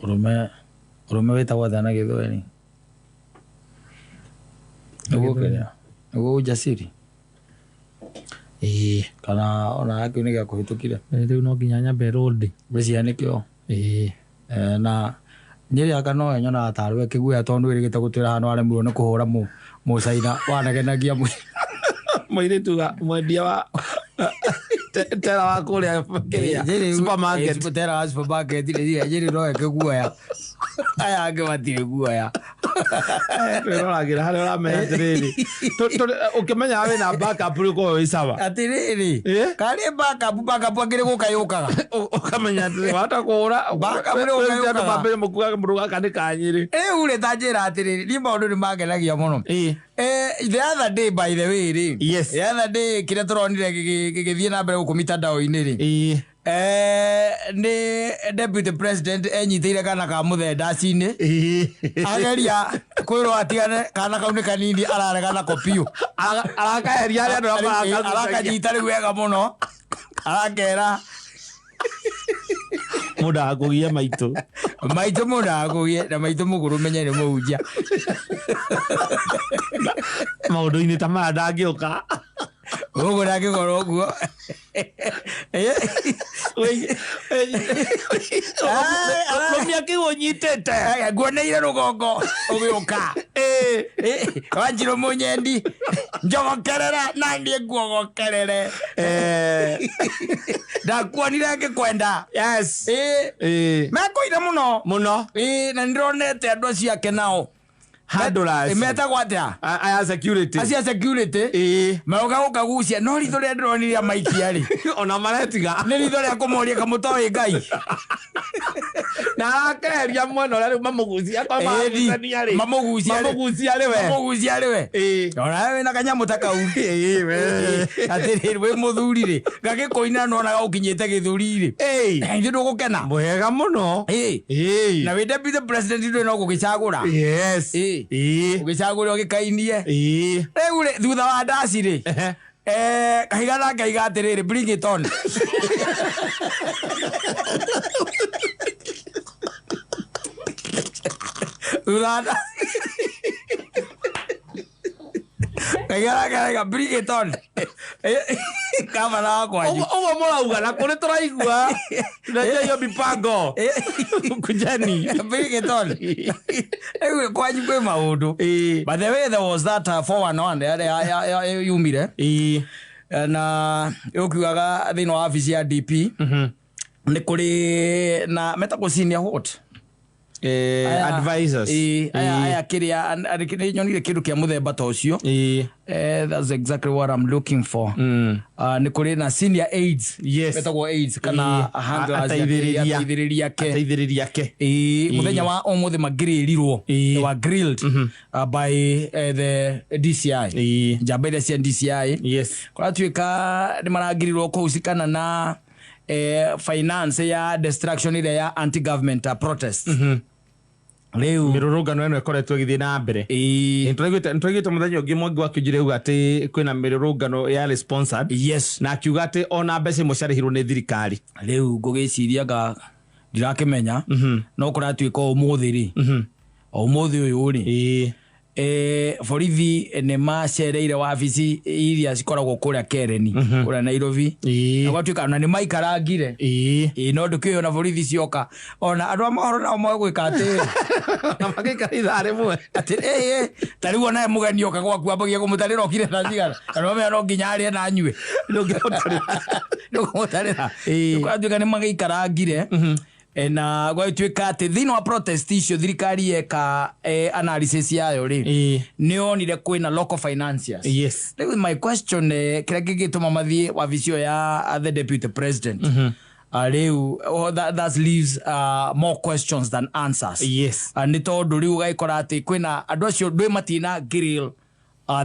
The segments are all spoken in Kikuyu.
Ũrũme, ũrũme wĩtagwo atĩa na Gĩthweri? Nĩguo kĩrĩa? Nĩguo ujasiri? Ĩĩ. Kana ona kĩu nĩ gĩakũhĩtũkire? Rĩu no nginya nyambe rũndĩ. Ngwĩciria nĩkĩo. Ĩĩ. Eh, na Njeri aka no nyonaga tarĩ we kĩguoya tondũ wĩrĩgĩte gũtwĩra haha nĩwaremirwo nĩ kũhũra mũcaina wanegenagia Mũirĩtu wa mwendia wa tera wa kũrĩa kĩrĩa Njeri- supermarket. Eh, tera wa supermarket rĩ, Njeri no we kĩguoya, aya angĩ matirĩ guoya. Twĩroragĩra harĩa ũramenya atĩrĩrĩ, ũkĩmenyaga wĩna backup rĩ, ũkorwo wĩ sawa. Atĩrĩrĩ, Eh? karĩ backup, backup akĩrĩ gũka yũkaga. Ũkamenya atĩrĩ wahota kũhũra Backup nĩ gũka andũ yũkaga. mambĩrĩrie mũkuaga mũndũ gaka nĩ kanyĩrĩ. Rĩu rĩ, ta njĩra atĩrĩrĩ, niĩ maũndũ nĩ mangenagia mũno. The other day, by the way rĩ, the other day kĩrĩa tũronire gĩgĩthiĩ na mbere gũkũ mitandao-inĩ rĩ, nĩ deputy president enyitĩire kana ka mũthendaci-inĩ, ageria kwĩrwo atigane kana kau nĩ kanini, ararega nako biũ. Arakaheria harĩa andũ marakagucagia. Arakanyita rĩu wega mũno, arakera Mũndũ agakũgia maitũ. Maitũ, mũndũ agakũgie na maitũ mũgũrũ, menye nĩ mũhunjia. Maũndũ-inĩ ta maya ndangĩũka. Ũguo ndangĩkorwo ũguo. Rũmia kĩu ũnyitĩte. Nguoneire rũgongo ũgĩũka wanjirũ mũnyendi, njogokerera na niĩ nguogokerere. Ndakuonire ngĩkwenda. Mekũire mũno. Mũno. Na nĩndĩronete andũ acio ake nao Handlers. Metagwo atĩa? Aya security. Acio a security. Magoka gũkagucia, no ritho rĩrĩa ndĩronire rĩa maikia rĩ, ona maretiga. Nĩ ritho rĩa kũmoria kamũtoĩ Ngai. Na arakeheria mwena ũrĩa rĩu mamũgucia akorwo maragucania rĩ. Mamũgucia rĩ. Mamũgucia rĩ we. Mamũgucia rĩ we. Onawe wĩna kanyamũ ta kau. Ĩĩ, we. Atĩrĩrĩ, wĩ mũthuri rĩ, gagĩkũina nonaga ũkinyĩte gĩthũri rĩ, ithuĩ ndũgũkena. Mwega mũno. Na wĩ deputy president, ndũĩ no gũgĩcagũra. Ũgĩcagũre ũgĩkainie. Rĩu rĩ, thutha wa ndaci rĩ, kahiga nake aiga atĩrĩrĩ, "Bring it on." Thutha wa ndaci, kahiga nake aiga, "Bring it on," gavana wa kwanyu. Ũguo ũguo mũrauga na kũrĩ tũraigua tunajua hiyo mipango, kujani. Bring it on. Rĩu kwanyu kwĩ maũndũ. By the way, there was that 411 ĩrĩa yumire na ũkiugaga thĩinĩ wa wabici ya DP nĩ kũrĩ na metagwo senior what? Advisors. Aya kĩrĩa nĩ nyonire kĩndũ kĩa mũthemba ta ũcio. That's exactly what I'm looking for. Nĩ kũrĩ na senior aides. Metagwo aides kana handlers. Ateithĩrĩria. Ateithĩrĩria ake. Ateithĩrĩria ake. Mũthenya wa ũmũthĩ magirĩrirwo. They were grilled by the DCI, njamba iria cia DCI. Kũratuĩka nĩ marangĩrirwo kũhusikana na finance ya destruction ĩrĩa ya anti government protest rĩu. Mĩrũrũngano ĩno ĩkoretwo ĩgĩthiĩ na mbere. Nĩtũraiguĩte mũthenya ũngĩ Mwangi wa Kĩnjũri auga atĩ kwĩna mĩrũrũngano yarĩ sponsored, na akiuga atĩ ona mbeca imwe ciarĩhirwo nĩ thirikari. Rĩu ngũgĩciria nga ndirakĩmenya, no kũratuĩka ũmũthĩ rĩ, o ũmũthĩ ũyũ rĩ, borithi nĩ macereire wabici iria cikoragwo kũrĩa Kereni, kũrĩa Nairobi, na gwatuĩka na nĩ maikarangire. No ndũkĩũĩ ona borithi cioka, ona andũ a mohoro nao moĩ gwĩka atĩ na magĩikara ithaa rĩmwe. Atĩ ta rĩu onawe mũgeni oka gwaku ambagia kũmũtarĩra okire thaa cigana, na nĩwamenya no nginya arĩe na anyue. Ndũngĩmũtarĩra. Ndũkũmũtarĩra. Kũratuĩka nĩ magĩikarangire. Na gwatuĩka atĩ thĩinĩ wa protest icio thirikari yeka analysis yayo rĩ, nĩ yonire kwĩna local financiers. Rĩu my question, kĩrĩa kĩngĩtũma mathiĩ wabici ĩyo ya the deputy president, rĩu oh, that leaves more questions than answers. Nĩ tondũ rĩu ũgagĩkora atĩ kwĩna andũ acio ndwĩ matina grill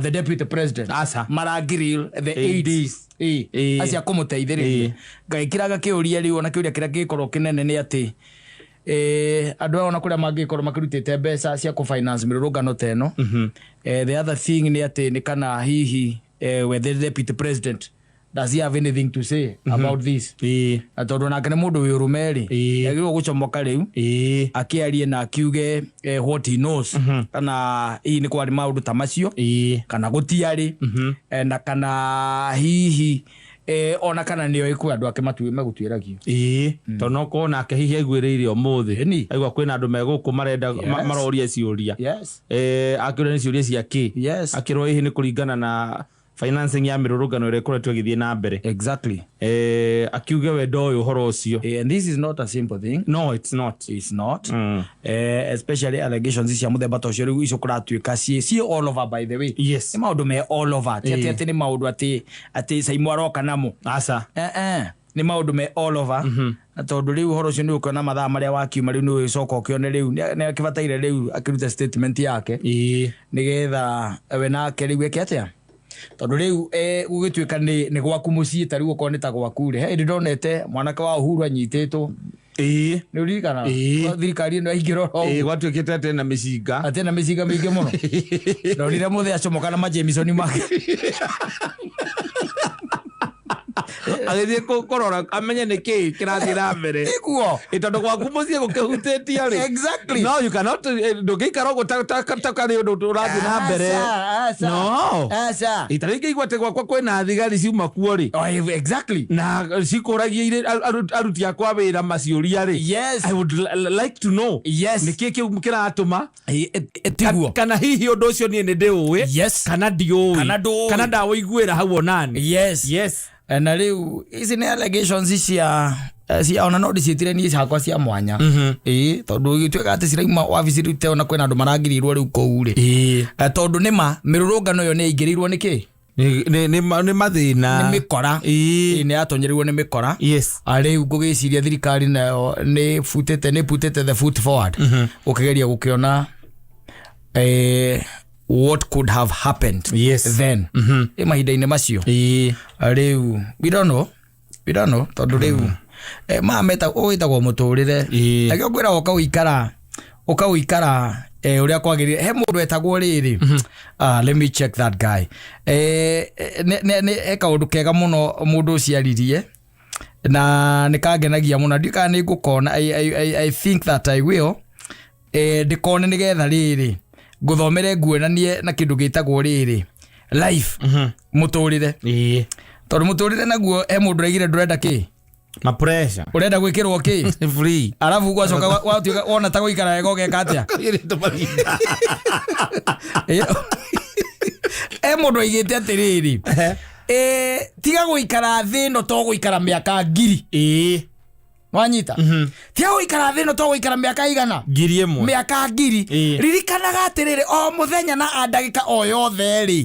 the deputy president. Aca. Mara grill the ADs. aides acio akũmũteithĩrĩria. Ngagĩkĩraga kĩũria rĩu, ona kĩũria kĩrĩa kĩngĩkorwo kĩnene nĩ atĩ andũ aya ona kũrĩa mangĩkorwo makĩrutĩte mbeca cia kũ-finance mĩrũrũngano ta ĩno. The other thing nĩ atĩ nĩ kana hihi we the deputy president Does he have anything to say about this? Na tondũ nake nĩ mũndũ wĩ ũrũme rĩ, agĩrĩirwo gũcomoka rĩu akĩarie na akiuge what he knows, kana hihi nĩ kwarĩ maũndũ ta macio kana gũtiarĩ, na kana hihi ona kana nĩoĩ kwĩ andũ ake megũtuĩragio. Ĩĩ, tondũ no korwo nake hihi aiguĩrĩire ũmũthĩ. Ĩni. Aigua kwĩna andũ megũkũ marenda maroria ciũria. Akĩũria nĩ ciũria cia kĩ? Akĩrwo hihi nĩ kũringana na financing ya mĩrũrũngano ĩrĩa ĩkoretwo ĩgĩthiĩ na mbere. Akiuge we ndoĩ ũhoro ũcio. And this is not a simple thing. No, it's not. It's not. Especially allegations cia mũthemba ta ũcio rĩu icio kũratuĩka ciĩ all over, by the way. Nĩ maũndũ me all over, ti atĩ atĩ nĩ maũndũ atĩ Saimo aroka namo. Aca. Nĩ maũndũ me all over, na tondũ rĩu ũhoro ũcio nĩ ũkĩona mathaa marĩa wakiuma rĩu, nĩ ũgĩcoka ũkĩone rĩu nĩ akĩbataire rĩu akĩruta statement yake, nĩgetha we nake rĩu eke atĩa, tondũ rĩu gũgĩtuĩka nĩ gwaku mũciĩ, ta rĩu okorwo nĩ ta gwaku rĩ, he hĩndĩ ndonete mwanake wa Uhuru anyitĩtwo. Nĩ ũririkana? Ĩĩ. Thirikari ĩno yaingĩra oro Ĩĩ, gwatuĩkĩte atĩ na mĩcinga. Atĩ na mĩcinga mĩingĩ mũno. Ndonire mũthĩ acomoka na majemisoni make. Agĩthiĩ kũrora amenye nĩ kĩĩ kĩrathiĩ na mbere. Iguo. Ĩ, tondũ gwaku mũciĩ gũkĩhutĩtie rĩ. No you cannot, ndũngĩikara ũguo ta karĩ ũndũ ũrathiĩ na mbere. Aca, aca. No. Aca. Ĩ, ta rĩngĩ igua atĩ gwakwa kwĩna thigari ciuma kuo rĩ. Oh, exactly. Na cikũragia aruti akwa wĩra maciũria rĩ. I would like to know. Nĩkĩ kĩu kĩratũma? Tiguo. Kana hihi ũndũ ũcio niĩ nĩ ndĩũĩ? Kana ndiũĩ? Kana ndũũĩ. Kana ndawũiguĩra hau onani? Na rĩu ici nĩ allegations cia ona no ndĩciĩtire niĩ ciakwa cia mwanya, ĩĩ, tondũ gĩtuĩka atĩ cirauma wabici rĩu te ona kwĩna andũ marangĩrĩirwo rĩu kũu rĩ. Tondũ nĩma mĩrũrũngano ĩyo nĩ yaingĩrĩirwo nĩ kĩ? Nĩ mathĩna. Nĩ mĩkora. Ĩĩ, nĩ yatonyereirwo nĩ mĩkora. Rĩu ngũgĩciria thirikari nayo nĩ putĩte the foot forward gũkĩgeria gũkĩona what could have happened then, ĩ mahinda-inĩ macio. Rĩu we don't know, we don't know, tondũ rĩu maya meta wĩtagwo mũtũrĩre. Nakĩo ngwĩraga ũkawĩikara ũrĩa kwagĩrĩire. He mũndũ etagwo rĩrĩ, let me check that guy. He kaũndũ kega mũno mũndũ ũcio aririe na nĩ kangenagia mũno. Ndiũĩ kana nĩ ngũkona. I think that I will ndĩkone nĩgetha rĩrĩ ngũthomere nguonanie na kĩndũ gĩtagwo rĩrĩ life, mũtũrĩre, tondũ mũtũrĩre naguo he mũndũ ũraigire ndũrenda kĩ? Ma pressure. Ũrenda gwĩkĩrwo kĩ? Free. Arabu gwacoka watuĩka wona ta gũikara wega ũgeka atĩa? He mũndũ aigĩte atĩrĩrĩ, tiga gũikara thĩ ĩno to gũikara mĩaka 1000. Wanyita? Tiga gũikara thĩ ĩno to gũikara mĩaka igana? 1000. Mĩaka 1000. Ririkanaga atĩrĩrĩ, o mũthenya na a ndagĩka o yothe rĩ,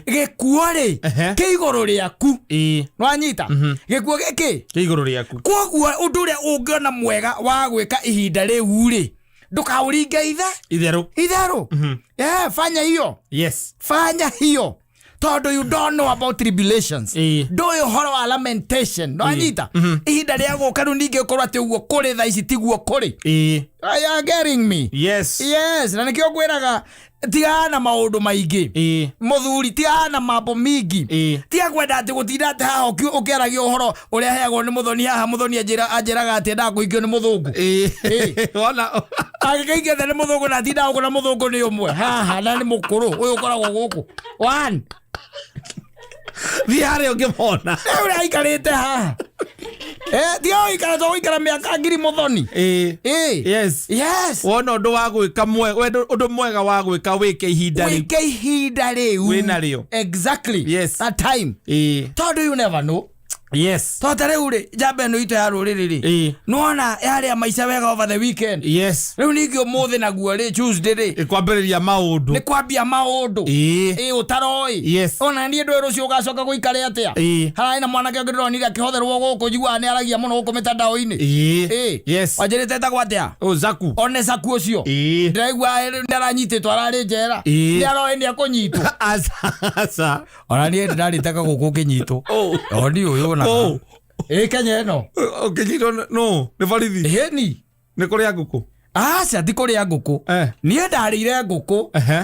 gĩkuo rĩ kĩ igũrũ rĩaku. Wanyita? Gĩkuo gĩkĩ Kĩ igũrũ rĩaku. Koguo ũndũ ũrĩa ũngĩona mwega wa gwĩka ihinda rĩu rĩ, ndũkaũringe ithe Itherũ. Itherũ. Fanya hiyo. Fanya hiyo tondũ you don't know about tribulations. Ndũĩ ũhoro wa lamentation. Nwanyita? Ihinda rĩa gũka rĩu ningĩ ũkorwo atĩ ũguo kũrĩ thaa ici tiguo kũrĩ. You are getting me? Yes. Yes, na nĩkĩo ngwĩraga tigana na maũndũ maingĩ. Mũthuri, tigana na mambo mingi. Tiga kwenda atĩ gũtinda atĩ haha ũkĩaragia ũhoro ũrĩa heagwo nĩ mũthoni haha. Mũthoni anjĩraga atĩ endaga kũhikio nĩ mũthũngũ. Wona. Angĩkaingĩte nĩ mũthũngũ na atindaga gũkũ na mũthũngũ nĩ ũmwe haha na nĩ mũkũrũ ũyũ ũkoragwo gũkũ one. Thiĩ harĩa ũngĩmona. Rĩu ũrĩa aikarĩte haha. Tiga gũikara to gũikara mĩaka 1000 mũthoni. Wona ũndũ wa gwĩka ũndũ mwega wa gwĩka wĩke ihinda rĩu. Wĩke ihinda rĩu. Wĩna rĩo. Exactly. That time. Tondũ you never know. Tondũ ta rĩu rĩ, njamba ĩno itũ ya rũrĩrĩ rĩ, nĩwona yarĩa maica wega over the weekend. Rĩu ningĩ ũmũthĩ naguo rĩ, Tuesday rĩ, Ĩkwambĩrĩria maũndũ. Nĩ kwambia maũndũ. Ĩ, ũtaroĩ. Ona niĩ ndũĩ rũciũ ũgacoka gũikare atĩa. Hararĩ na mwanake ũngĩ ndĩronire akĩhotherwo gũkũ, njiguaga nĩ aragia mũno gũkũ mĩtandao-inĩ. Wanjĩrĩte etagwo atĩa? Ũ, Zaku. One Zaku ũcio. Ndĩraigua nĩ aranyitĩtwo, ararĩ njera. Nĩ aroĩ nĩ ekũnyitwo. Aca, aca. Ona niĩ ndĩrarĩtaga gũkũ ũkĩnyitwo. Ũ. O niĩ ũyũ onaga. Ũ. Ĩ, Kenya ĩno. Ũkĩnyitwo no nĩ borithi. Ĩni. Nĩ kũrĩa ngũkũ. Aca, ti kũrĩa ngũkũ. Niĩ ndarĩire ngũkũ.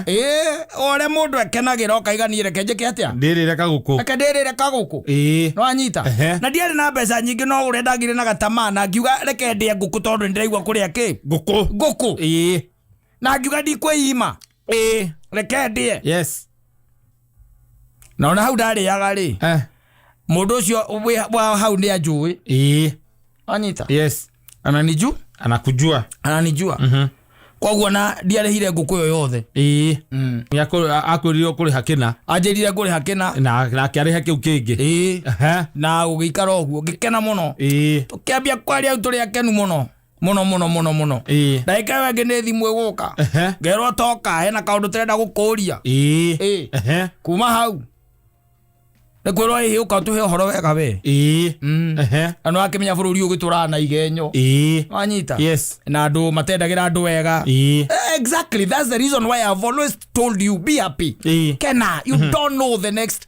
Ĩĩ, o ũrĩa mũndũ ekenagĩra ũkaiga niĩ reke njĩke atĩa? Ndĩrĩre kagũkũ. Reke ndĩrĩre kagũkũ. Ĩĩ. Nĩwanyita? Ehe. Na ndiarĩ na mbeca nyingĩ, no ũrĩa ndagire na gatamaa na ngiuga reke ndĩe ngũkũ tondũ nĩndĩraigua kũrĩa kĩ? Ngũkũ. Ngũkũ. Ĩĩ. Na ngiuga ndikwĩima. Ĩĩ. Reke ndĩe. Yes. Na ona hau ndarĩaga rĩ, mũndũ ũcio wĩ wa hau nĩ anjũĩ. Ĩĩ. Wanyita? Yes. Ananiju? Anakujua. Ananijua. Koguo na ndiarĩhire ngũkũ ĩyo yothe. Ĩĩ. Akwĩrire ũkũrĩha kĩna. Anjĩrire ngũrĩha kĩna. Na akĩarĩha kĩu kĩngĩ. Ĩĩ. Ehe. Na gũgĩikara ũguo ngĩkena mũno. Ĩĩ. Tũkĩambia kwaria rĩu tũrĩ akenu mũno mũno mũno mũno mũno. Ĩĩ. Ndagĩka ĩyo ĩngĩ nĩ thimũ ĩgũka. Ngerwo toka hena kaũndũ tũrenda gũkũria. Ĩĩ. Ĩĩ. Ehe. Kuma hau nĩ kwĩrwo ĩhĩ ũka ũtũhe ũhoro wega we. Ĩĩ. Ehe. Na nĩ wakĩmenya bũrũri ũyũ ũgĩtũraga na igenyo. Ĩĩ. Wanyita? Yes. Na andũ matendagĩra andũ wega. Ĩĩ. Exactly, that's the reason why I've always told you, be happy. Ĩĩ. Kena, you don't know the next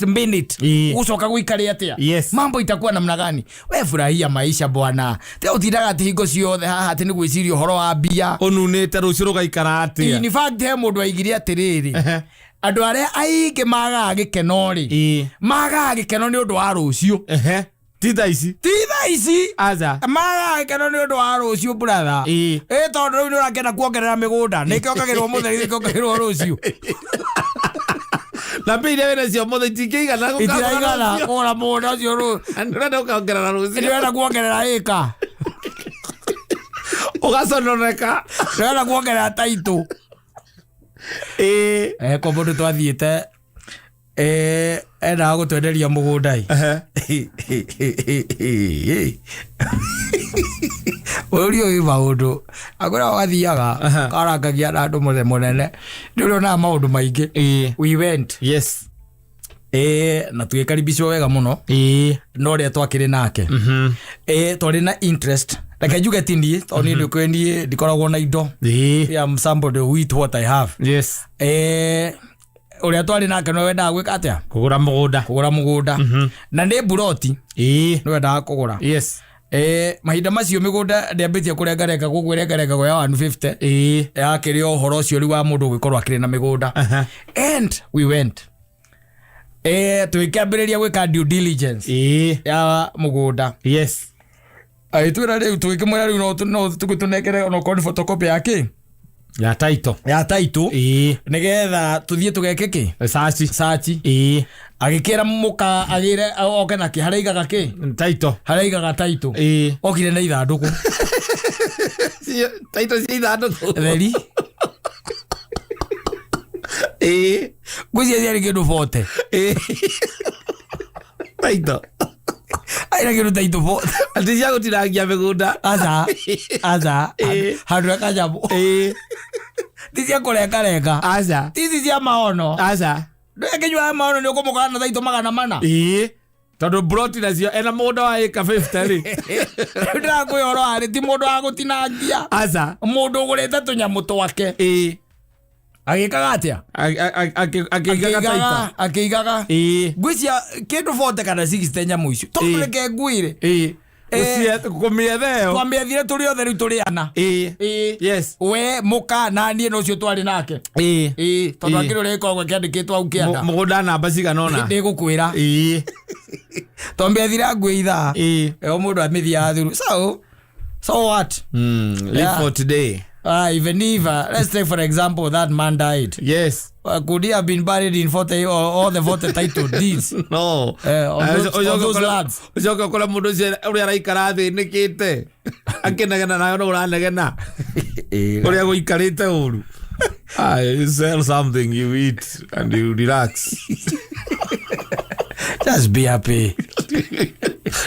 minute. Ĩĩ. Gucoka guikare atia. Yes. Mambo itakuwa namna gani? We furahia maisha bwana. Tiga utindaga ati hingo ciothe haha ati nĩ gwĩciria ũhoro wa mbia. Ũnunĩte rũciũ rũgaikara atĩa? In fact, he mũndũ aigire atĩrĩrĩ. Andũ arĩa aingĩ magaga gĩkeno rĩ. Ĩĩ. Magaga gĩkeno nĩ ũndũ wa rũciũ. Ehe. Ti thaa ici. Ti thaa ici. Aca. Magaga gĩkeno nĩ ũndũ wa rũciũ, brother. Ĩĩ. Ĩ tondũ rĩu nĩ ũrakĩenda kuongerera mĩgũnda nĩkĩongagĩrwo mũthenya, nĩkĩongagĩrwo rũciũ. Na mbia iria wĩnacio mũthĩ itingĩigana gũkagũra Itiraigana rũciũ. kũgũra mũgũnda ũcio rũ. Na nĩ ũrenda gũkongerera rũciũ. Nĩũrenda kuongerera ĩka. Ũgaconoreka. Nĩũrenda kuongerera taitũ. Ĩĩ. Kwa mũndũ twathiĩte, endaga gũtwenderia mũgũnda ĩ. Ehe. Bũrũri ũyũ wĩ maũndũ akwĩra ũgathiaga karangagia na andũ mũthenya mũnene nĩ ũrĩonaga maũndũ maingĩ. Ĩĩ. We went. Yes. Na tũgĩkaribicwo wega mũno. Ĩĩ. Na ũrĩa twakĩrĩ nake, twarĩ na interest, reke njuge ti niĩ tondũ niĩ nĩ niĩ ndikoragwo na indo. Ĩĩ. I am somebody who eat what I have. Yes. Ũrĩa twarĩ nake nĩ wendaga gwĩka atĩa? Kũgũra mũgũnda. Kũgũra mũgũnda na nĩ mburoti. Ĩĩ. Nĩ wendaga kũgũra. Yes. Mahinda macio mĩgũnda ndĩambĩtie kũrengarenga gũkũ ĩrengarengagwo ya 150. Ĩĩ. Yakĩrĩ o ũhoro ũcio rĩu wa mũndũ gũgĩkorwo akĩrĩ na mĩgũnda. And we went, tũgĩkĩambĩrĩria gwĩka due diligence Ĩĩ. ya mũgũnda. Yes. Agĩtwĩra rĩu, tũgĩkĩmwĩra rĩu no tũgĩtũnengere onokorwo nĩ photocopy ya kĩ? Ya title. Ya title. Ĩĩ. Nĩgetha tũthiĩ tũgeke kĩ? Search. Search. Ĩĩ. Agĩkĩra mũka agĩre oke na kĩ harĩa aigaga kĩ? Title. Harĩa aigaga title. Ĩĩ. Okire na ithandũkũ. Title cia ithandũkũ. Theri. Ĩĩ. Ngwĩciria ciarĩ kĩndũ 40. Ĩĩ. Title. Aina kĩndũ title 40. Atĩ cia gũtinangia mĩgũnda. Aca, aca. Ĩĩ. Handũ ya kanyamũ. Ĩĩ. Ti cia kũrengarenga. Aca. Ti ici cia maono. Aca. Ndũgĩkĩnyua maono nĩ ũkũmũkora na taitũ 400. Ĩĩ. Tondũ broti nacio ena mũgũnda wa ĩka 50 rĩ. Rĩu ndĩrakwĩra ũhoro warĩ ti mũndũ wa gũtinangia. Aca. Mũndũ ũgũrĩte tũnyamũ twake. Ĩĩ. Agĩkaga atĩa? Akĩigaga title. Akĩigaga. Ĩĩ. Ngwĩcia kĩndũ 40 kana 60 nyamũ icio. Tondũ Ĩĩ. reke ngwĩre. Ĩĩ. Kũmĩetha ĩyo. Twamĩethire tũrĩ othe rĩu tũrĩ ana. Ĩĩ. Ĩĩ. Yes. We mũka na niĩ na ũcio twarĩ nake. Ĩĩ. Ĩĩ, tondũ Ĩĩ. akĩrĩ ũrĩa ĩkoragwo ĩkĩandĩkĩtwo hau kĩanda. Mũgũnda namba cigana ũna. Ndĩgũkwĩra. Ĩĩ. Twamĩethire ngwĩ ithaa. Ĩĩ. O mũndũ amĩthiaga thuru. So what? Live Yeah. for today. Even if, let's take for example that man died. Yes. Could he have been buried in 40 or all the 40 title deeds? No. On those lands. Ũcoke ũkore mũndũ ũcio ũrĩa araikara athĩnĩkĩte akĩnegena nawe no ũranegena ũrĩa gũikarĩte ũru. Ah, you sell something, you eat and you relax. Just be happy.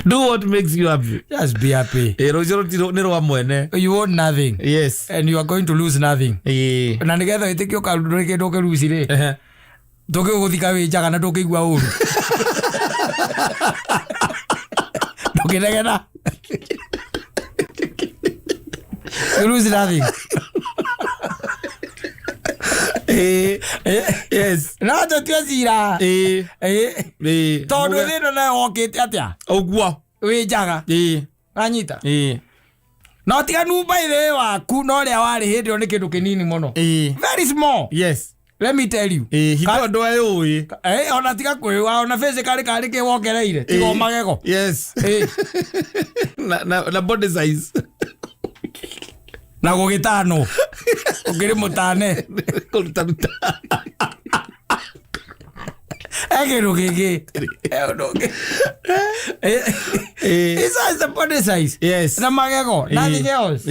Do what makes you happy. Just be happy. Ĩ, rũciũ nĩ rwa mwene. You own nothing. Yes. And you are going to lose nothing. Ĩĩ. Na nĩgetha wĩtĩkie ũkarundũrĩ kĩndũ ũkĩruci rĩ. Ehe. Tũkĩgũthika wĩ njaga na ndũkĩigua ũru. Ndũkĩnegena. You lose nothing. Ĩĩ. Yes. No tũtue cira. Ĩĩ. Ĩĩ. Ĩĩ. Tondũ thĩ ĩno nayo wokĩte atĩa? Ũguo. Wĩ njaga. Ĩĩ. Wanyita? Ĩĩ. Na ũtiganu by the way waku na ũrĩa warĩ hĩndĩ ĩyo nĩ kĩndũ kĩnini mũno. Very small. Let me tell you. Hingo andũ ayũĩ. Ona tiga kwĩwa, ona physically karĩ kĩ wongereire tiga o magego. Na body size. Na gũgĩtanwo ũkĩrĩ mũtane. Kũruta ruta. He kĩndũ kĩngĩ. He ũndũ ũngĩ. It's just the body size. Na magego. Nothing else.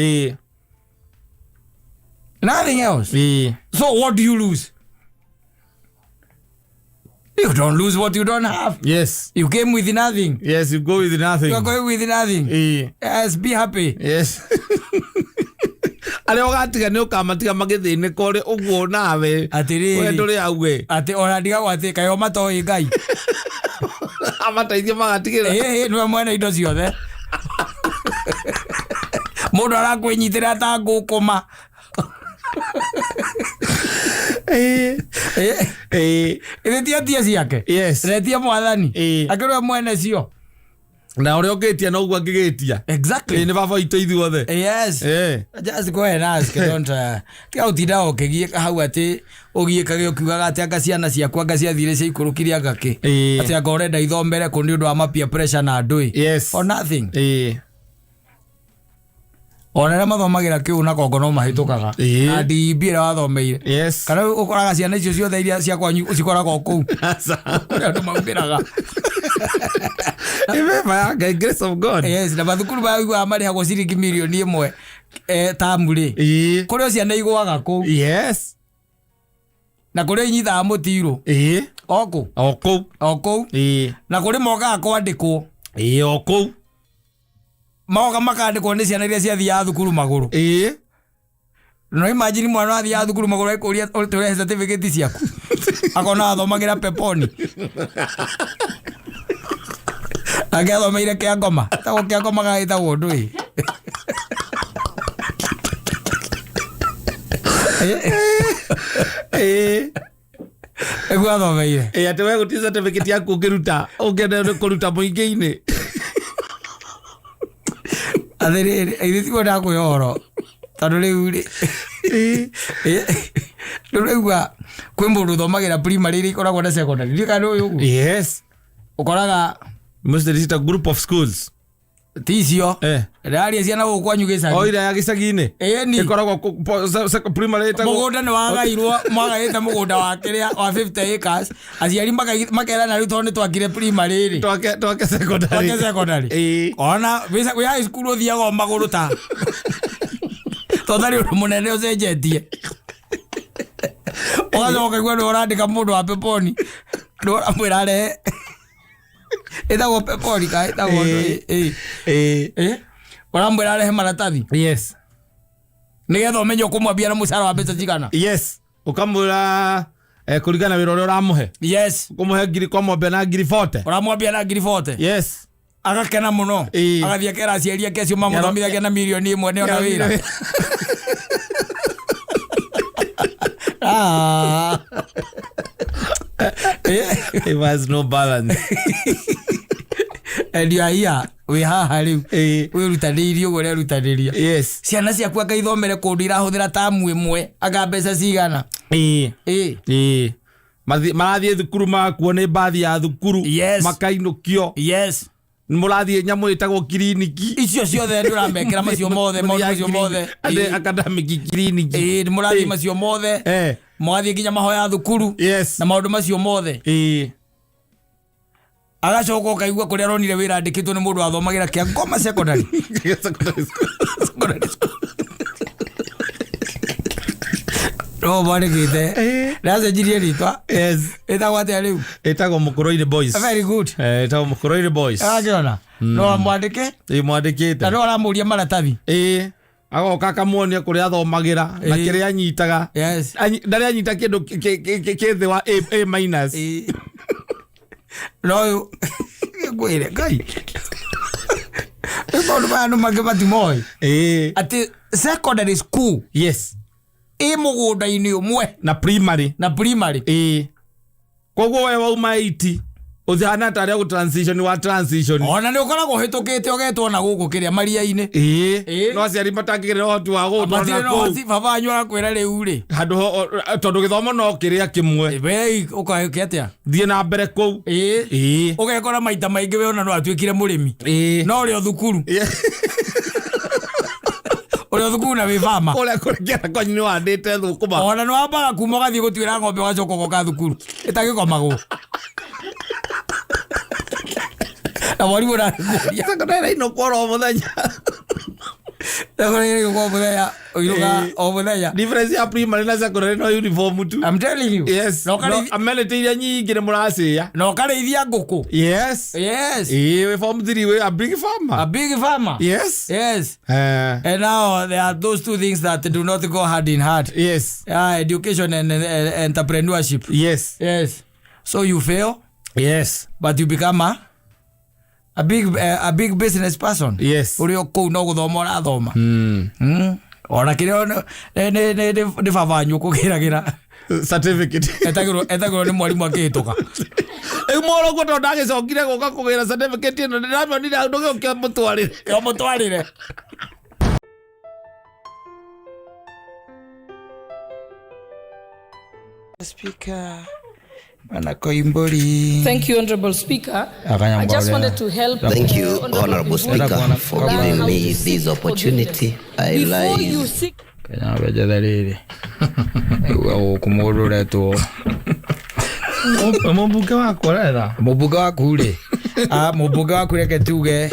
Nothing else. So what do you lose? You don't lose what you don't have. You came with nothing. Yes, you go with nothing. You are going with nothing. Yes, be happy. Yes. Arĩa ũgatiga nĩ ũkamatiga magĩthĩnĩka ũrĩ ũguo nawe. Atĩrĩrĩ. We ndũrĩ hau we. Atĩ ona ndigagwo atĩ kaĩ o matoĩ Ngai. Amateithie magatigĩra. Ĩĩ, nĩwe mwene indo ciothe. Mũndũ arakwĩnyitĩra ta ngũkũma. Ĩthĩ ti atie ciake. Retie mwathani. Akĩrwe mwene cio. Na ũrĩa ũngĩtia noguo angĩgĩtia. Nĩ baba witũ ithuothe. Yes. Just go and ask. Don't, tiga gũtinda ũkĩgiĩka hau atĩ ũgiĩkage ũkiugaga atĩ anga ciana ciaku anga ciathire ciaikũrũkire anga kĩ. Atĩ anga ũrenda ithomere kũ nĩ ũndũ wa ma peer pressure na andũ ĩ. For nothing. Ona arĩa mathomagĩra kĩu na kongo no mahĩtũkaga. Na DEB ĩrĩa wathomeire. Kana ũkoraga ciana icio ciothe iria cia kwanyu cikoragwo kũu. Kũrĩa andũ maumĩraga. Nĩ favor ya Ngai, grace of God. Yes, na mathukuru maya ũiguaga marĩhagwo ciringi mirioni 1, tamu rĩ. Kũrĩa ciana igũaga kũu. Na kũrĩa inyitaga mũtirũ. O kũu. O kũu. O kũu. Na kũrĩ mokaga kwandĩkwo. O kũu. Maoka makandĩkwo nĩ ciana iria ciathiaga thukuru magũrũ. No imagine mwana athiaga thukuru magũrũ ekũria tũrehe certificate ciaku. Akona athomagĩra peponi. Angĩ athomeire Kĩangoma. Tagwo Kĩangoma gagĩtagwo ũndũ ĩ. Ĩguo athomeire. Atĩ we gũtirĩ certificate yaku ũngĩruta, ũngĩenda kũruta mũingĩ-inĩ. Atĩrĩrĩ, ithuĩ tiguo ndakũhe ũhoro. Tondũ rĩu rĩ, rĩu ũraigua kwĩ mũndũ ũthomagĩra primary iria ikoragwo na secondary. Ndiũĩ kana nĩ ũĩ ũguo? Yes. Ũkoraga Mostly it's a group of schools. Ti icio. Ndĩraria ciana gũkũ kwanyu gĩcagi. O ira ya gĩcagi-inĩ. Ĩni. Ĩkoragwo primary ĩtagwo Mũgũnda nĩ wagairwo, mwagaĩte mũgũnda wa kĩrĩa, wa 50 acres. Aciari makerana rĩu tondũ nĩ twakire primary rĩ. Twake secondary. Twake secondary. Ona, wĩ high school ũthiaga o magũrũ ta. Tondũ nĩ ũndũ mũnene ũcenjetie. Ũgacoka ũkaigua nĩ ũrandĩka mũndũ wa peponi. Nĩ ũramwĩra arehe. Ĩtagwo peponi ka ĩtagwo ũndũ ĩ. Ũramwĩra arehe maratathi. Nĩgetha ũmenye ũkũmwambia na mũcara wa mbeca cigana. Yes. Ũkamwĩra, kũringana na wĩra ũrĩa ũramũhe. Ũkũmũhe ngiri, kwamwambia na ngiri 40. Ũramwambia na ngiri 40. Agakena mũno. Agathiĩ akera aciari ake acio mamũthomithagia na mirioni 1 nĩ ona wĩra. It has no balance. And you are here. Wĩ haha rĩu. Wĩrutanĩirie ũguo ũrerutanĩria. Ciana ciaku anga ithomere kũndũ irahũthĩra tamu ĩmwe, anga mbeca cigana. Marathiĩ thukuru magakuo nĩ mbathi ya thukuru. Makainũkio. Mũrathiĩ nyamũ ĩtagwo kiriniki. Icio ciothe nĩ ũramekĩra macio mothe, maũndũ macio mothe. Ate academic kiriniki. Nĩ mũrathiĩ macio mothe. Mũgathiĩ nginya mahoya thukuru. Na maũndũ macio mothe. Agacoka ũkaigua kũrĩa aronire wĩra andĩkĩtwo nĩ mũndũ wathomagĩra Kĩangoma secondary. Secondary school. Secondary school. No mwandĩkĩte. Ndacenjirie rĩtwa. Ĩtagwo atĩa rĩu? Ĩtagwo Mũkũrũinĩ Boys. Very good. Ĩtagwo Mũkũrũinĩ Boys. Ũrakĩona? No amwandĩke? Mwandĩkĩte. Na no aramũria maratathi. Agoka akamuonia kũrĩa athomagĩra na kĩrĩa anyitaga. Ndarĩ anyita kĩndũ kĩ thĩ wa A minus. No ũyũ, ngwĩre, Ngai. Rĩu maũndũ maya andũ mangĩ matimoĩ. Atĩ secondary school. Ĩ mũgũnda-inĩ ũmwe. Na primary. Na primary. Koguo we wauma 80. Ũhana tarĩa gũ transition wa transition. Ona nĩ ũkoragwo ũhĩtũkĩte ũgetwo na gũkũ kĩrĩa maria-inĩ. Ĩĩ, no aciari matangĩgĩrĩra ũhoti wa gũgũtwara Matirĩ na kũu. ũhoti, baba wanyu arakwĩra rĩu rĩ. Handũ ho tondũ gĩthomo no kĩrĩa kĩmwe. We ũkahĩke atĩa? Thiĩ na mbere kũu. Ĩĩ. Ĩĩ. Ũgekora maita maingĩ we ona no atuĩkire mũrĩmi. Ĩĩ. No ũrĩ o thukuru. Ũrĩ o thukuru na wĩ bama. Kũrĩa kũrĩ kwanyu nĩ wandĩte thũkũma. Ona nĩ wambaga kuma ũgathiĩ gũtuĩra ng'ombe ũgacoka ũgoka thukuru. Ĩtagĩkomagwo. Na mwarimũ ndangĩkũria. Secondary inũkwo oro mũthenya. Secondary inũkwo o mũthenya. Ũinũkaga o mũthenya. Difference ya primary na secondary no uniform tu. I'm telling you. Yes. Na ũkarĩithia- No, amenity iria nyingĩ nĩ mũracĩa. Na ũkarĩithia ngũkũ. Yes. Yes. Ĩĩ, wĩ form 3 wĩ a big farmer. A big farmer. Yes. Yes. Eh. And now there are those two things that do not go hand in hand. Yes. Yeah, education and entrepreneurship. Yes. Yes. So you fail. Yes. But you become a big business person. Yes. Uri o kũu no gũthoma ũrathoma. Ona kĩrĩa nĩ baba wanyu ũkũgĩragĩra. Certificate. Etagĩrwo nĩ mwarimũ akĩhĩtũka. Rĩu mũro guo tondũ ndagĩcokire gũka kũgĩra certificate ĩno ndĩramĩonire hau ndũgĩũke mũtwarĩre. Yo mũtwarĩre. Speaker. Bwana Koimburi. Thank you, Honorable Speaker. Akanya I just Mbaulea. wanted to help. Thank you, Honorable Speaker, for learn giving how me to this seek opportunity. forgiveness. I Before you rise seek Kenya benjethe rĩrĩ. Nĩguo gũkũ mũndũ ũretwo. Mũmbunge wakwa ũretha? Mũmbunge waku rĩ. Mũmbunge waku reke tuge.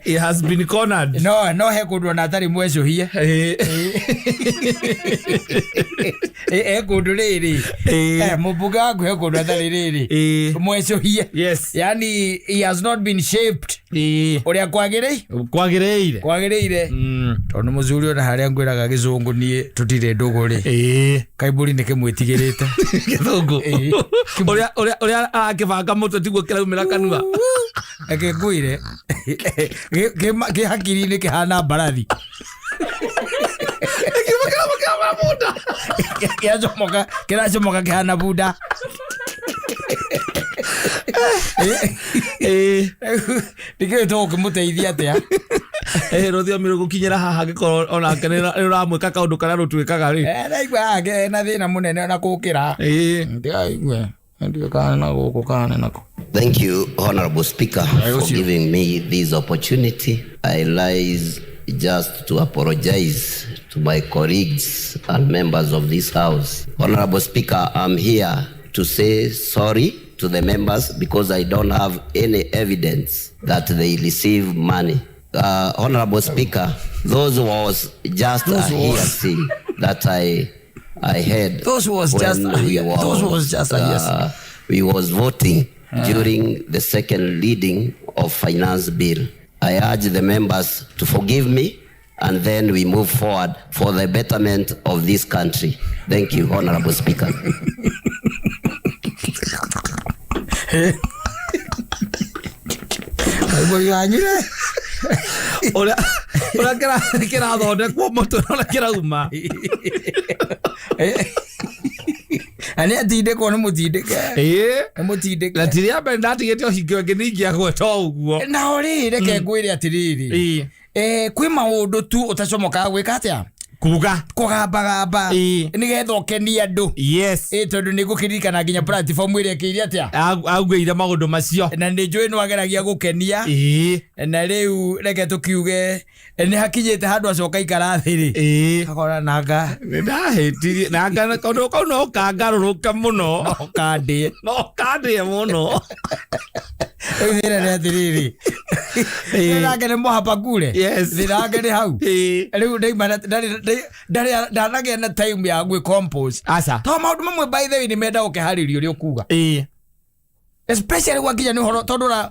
He has been cornered. No he kũndũ ona atarĩ mwecũhie. He kũndũ rĩrĩ. Mũmbunge waku he kũndũ atarĩ rĩrĩ. Mwecũhie. Yes. Yani he has not been shaped. Ũrĩa kwagĩrĩire. Kwagĩrĩire. Kwagĩrĩire. Tondũ mũthuri ona harĩa ngwĩraga gĩcũngũ niĩ tũtirĩ ndũgũ rĩ. Kaimbũri nĩ kĩmwĩtigĩrĩte. Gĩthũngũ. Ũrĩa arakĩbanga mũtwe tiguo kĩraumĩra kanua. Reke ngwĩre. Kĩ hakiri-inĩ kĩhana mbarathi. Kĩracomoka, kĩracomoka kĩhana bunda. Ndikĩũĩ tũgũkĩmũteithia atĩa. Rũthiomi rũgũkinyĩra haha angĩkorwo onake nĩ ũramwĩka kaũndũ karĩa rũtuĩkaga rĩ. Ndaigua haha ena thĩna mũnene ona gũkĩra. Ndĩraigua. Ndiũĩ kana na gũkũ kana nako. Thank you, Honorable Speaker, for giving me this opportunity. I rise just to apologize to my colleagues and members of this house. Honorable Speaker, I'm here to say sorry to the members because I don't have any evidence that they receive money. Honorable Speaker, those was just a hearsay that I heard. Those was just when a we hear-, those was just a hearsay. We was voting during the second reading of finance bill. I urge the members to forgive me, and then we move forward for the betterment of this country. Thank you, Honorable Speaker. Ũrĩa kĩrathondekwo mũtwe na ũrĩa kĩrauma. Na nĩ atindĩkwo nĩ mũtindĩke. Nĩ mũtindĩke. Na ti rĩa mbere ndatigĩte ũhingo ĩngĩ ningĩagweta o ũguo. Nao rĩ, reke ngwĩre atĩrĩrĩ. Kwĩ maũndũ tu ũtacomokaga gwĩka atĩa? Kuga. Kũgambagamba. Nĩgetha ũkenie andũ. Yes. Tondũ nĩ ngũkĩririkana nginya platform ĩrĩa ĩkĩire atĩa? Augĩire maũndũ macio. Na nĩ njũĩ nĩ wageragia gũkenia. Na rĩu reke tũkiuge nĩ hakinyĩte handũ acoka ikara thĩ rĩ. Akora nanga. Nĩ ndahĩtirie. Nanga kaũndũ kau no kangarũrũke mũno. No kandĩe. No kandĩe mũno. Rĩu thĩna nĩ atĩrĩrĩ. Thĩna nake nĩ mũhapakure. Yes. Thĩna wake nĩ hau. Rĩu ndaima na-, ndarĩ, ndanagĩa na time ya gwĩ-compose. Aca. Tondũ maũndũ mamwe by the way nĩ menda ũkĩharĩria ũrĩa ũkuga. Especially gwakinya nĩ ũhoro tondũ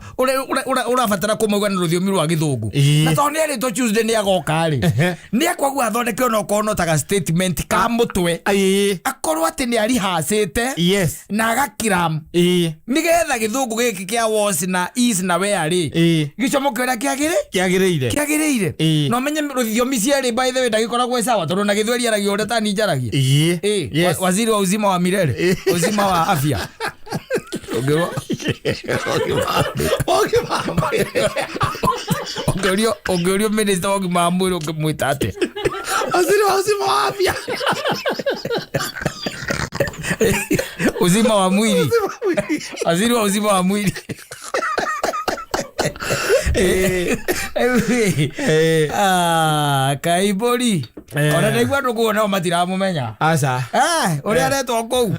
ũrabatara kũmauga na rũthiomi rwa gĩthũngũ. Na tondũ nĩ erĩtwo Tuesday nĩ agoka rĩ. Nĩ akwagua athondeke ona okorwo no ta ga statement ka mũtwe. Akorwo atĩ nĩ arihacĩte. Yes. Na agakiram. Nĩgetha gĩthũngũ gĩkĩ kĩa was na is na where rĩ. Gĩcomoke ũrĩa Kĩagĩrĩire. kĩagĩrĩire. Na ũmenye rũthiomi cierĩ by the way ndagĩkoragwo ĩ sawa tondũ na gĩthweri aragia ũrĩa tani njaragia. Yes. Waziri wa uzima wa milele. Uzima wa afya. Ũngĩrwo ũngĩũrio minister wa ũgima wa mwĩrĩ ũngĩmwĩta atĩa? Waziri wa uzima wa afya. Uzima wa mwili. Waziri wa uzima wa mwili. Ah, Kaibori. Ona ndaigua andũ kũu nao matiramũmenya. Aca. Ũrĩa aretwo kũu.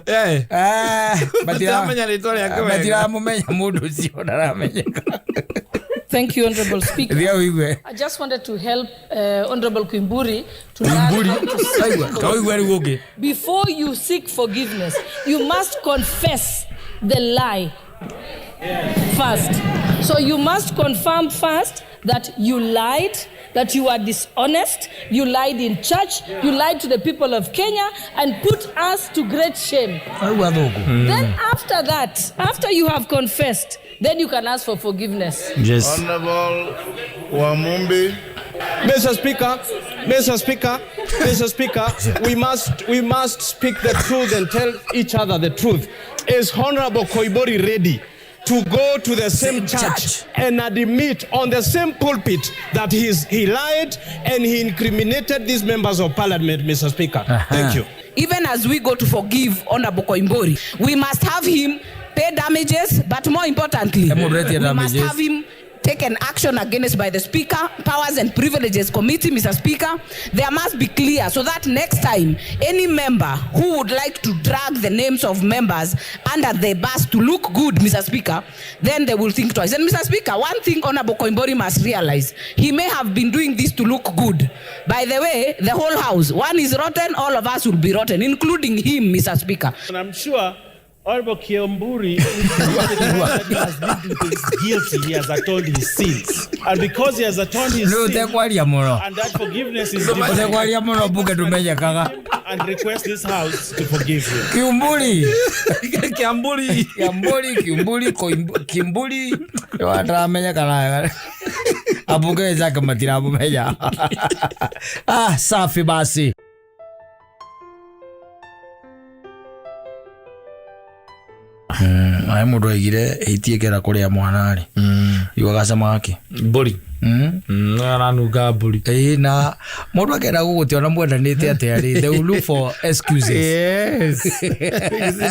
Matiramenya rĩtwa rĩake wega. Matiramũmenya mũndũ ũcio ndaramenyeka. Thank you, Honorable Speaker. Thia ũigue. I just wanted to help Honorable Koimburi to learn Koimburi. how to seek Aigua, ta ũigue rĩu ũngĩ. Before you seek forgiveness, you must confess the lie first. So you must confirm first that you lied, that you are dishonest, you lied in church, you lied to the people of Kenya and put us to great shame. Aigua thũngũ. Then after that, after you have confessed, then you can ask for forgiveness. Yes. Honorable Wamumbi. Mr. Speaker, Mr. Speaker, Mr. Speaker, we must speak the truth and tell each other the truth. Is Honorable Koimburi ready to go to the same church, church and admit on the same pulpit that he lied and he incriminated these members of parliament, Mr. Speaker? Thank you. Even as we go to forgive Honorable Koimburi, we must have him pay damages, but more importantly, Emo rate we must damages. have him taken action against by the Speaker, Powers and Privileges Committee, Mr. Speaker. There must be clear so that next time any member who would like to drag the names of members under the bus to look good, Mr. Speaker, then they will think twice. And Mr. Speaker, one thing Honorable Koimburi must realize, he may have been doing this to look good. By the way, the whole house, one is rotten, all of us will be rotten, including him, Mr. Speaker. And I'm sure Honorable Koimburi has been guilty. He has atoned his sins. And because he has atoned his Rĩu sins, ũtekwaria mũno. and that forgiveness is divine, Ũtekwaria mũno mbunge ndũmenyekaga. and request this house to forgive him. Kiumburi. Kiamburi. Kiamburi, Kiumburi, Kimburi. Wataramenyeka nayo. Ambunge wenzake matiramũmenya. Ah, safi basi. Aye mũndũ aigire hiti ĩkera kũrĩa mwana rĩ. Yugaga cama wake. Mbũri. Aranunga mbũri. Ĩĩ, na mũndũ akenda gũgũte ona mwendanĩte atĩa rĩ, they will look for excuses. Yes.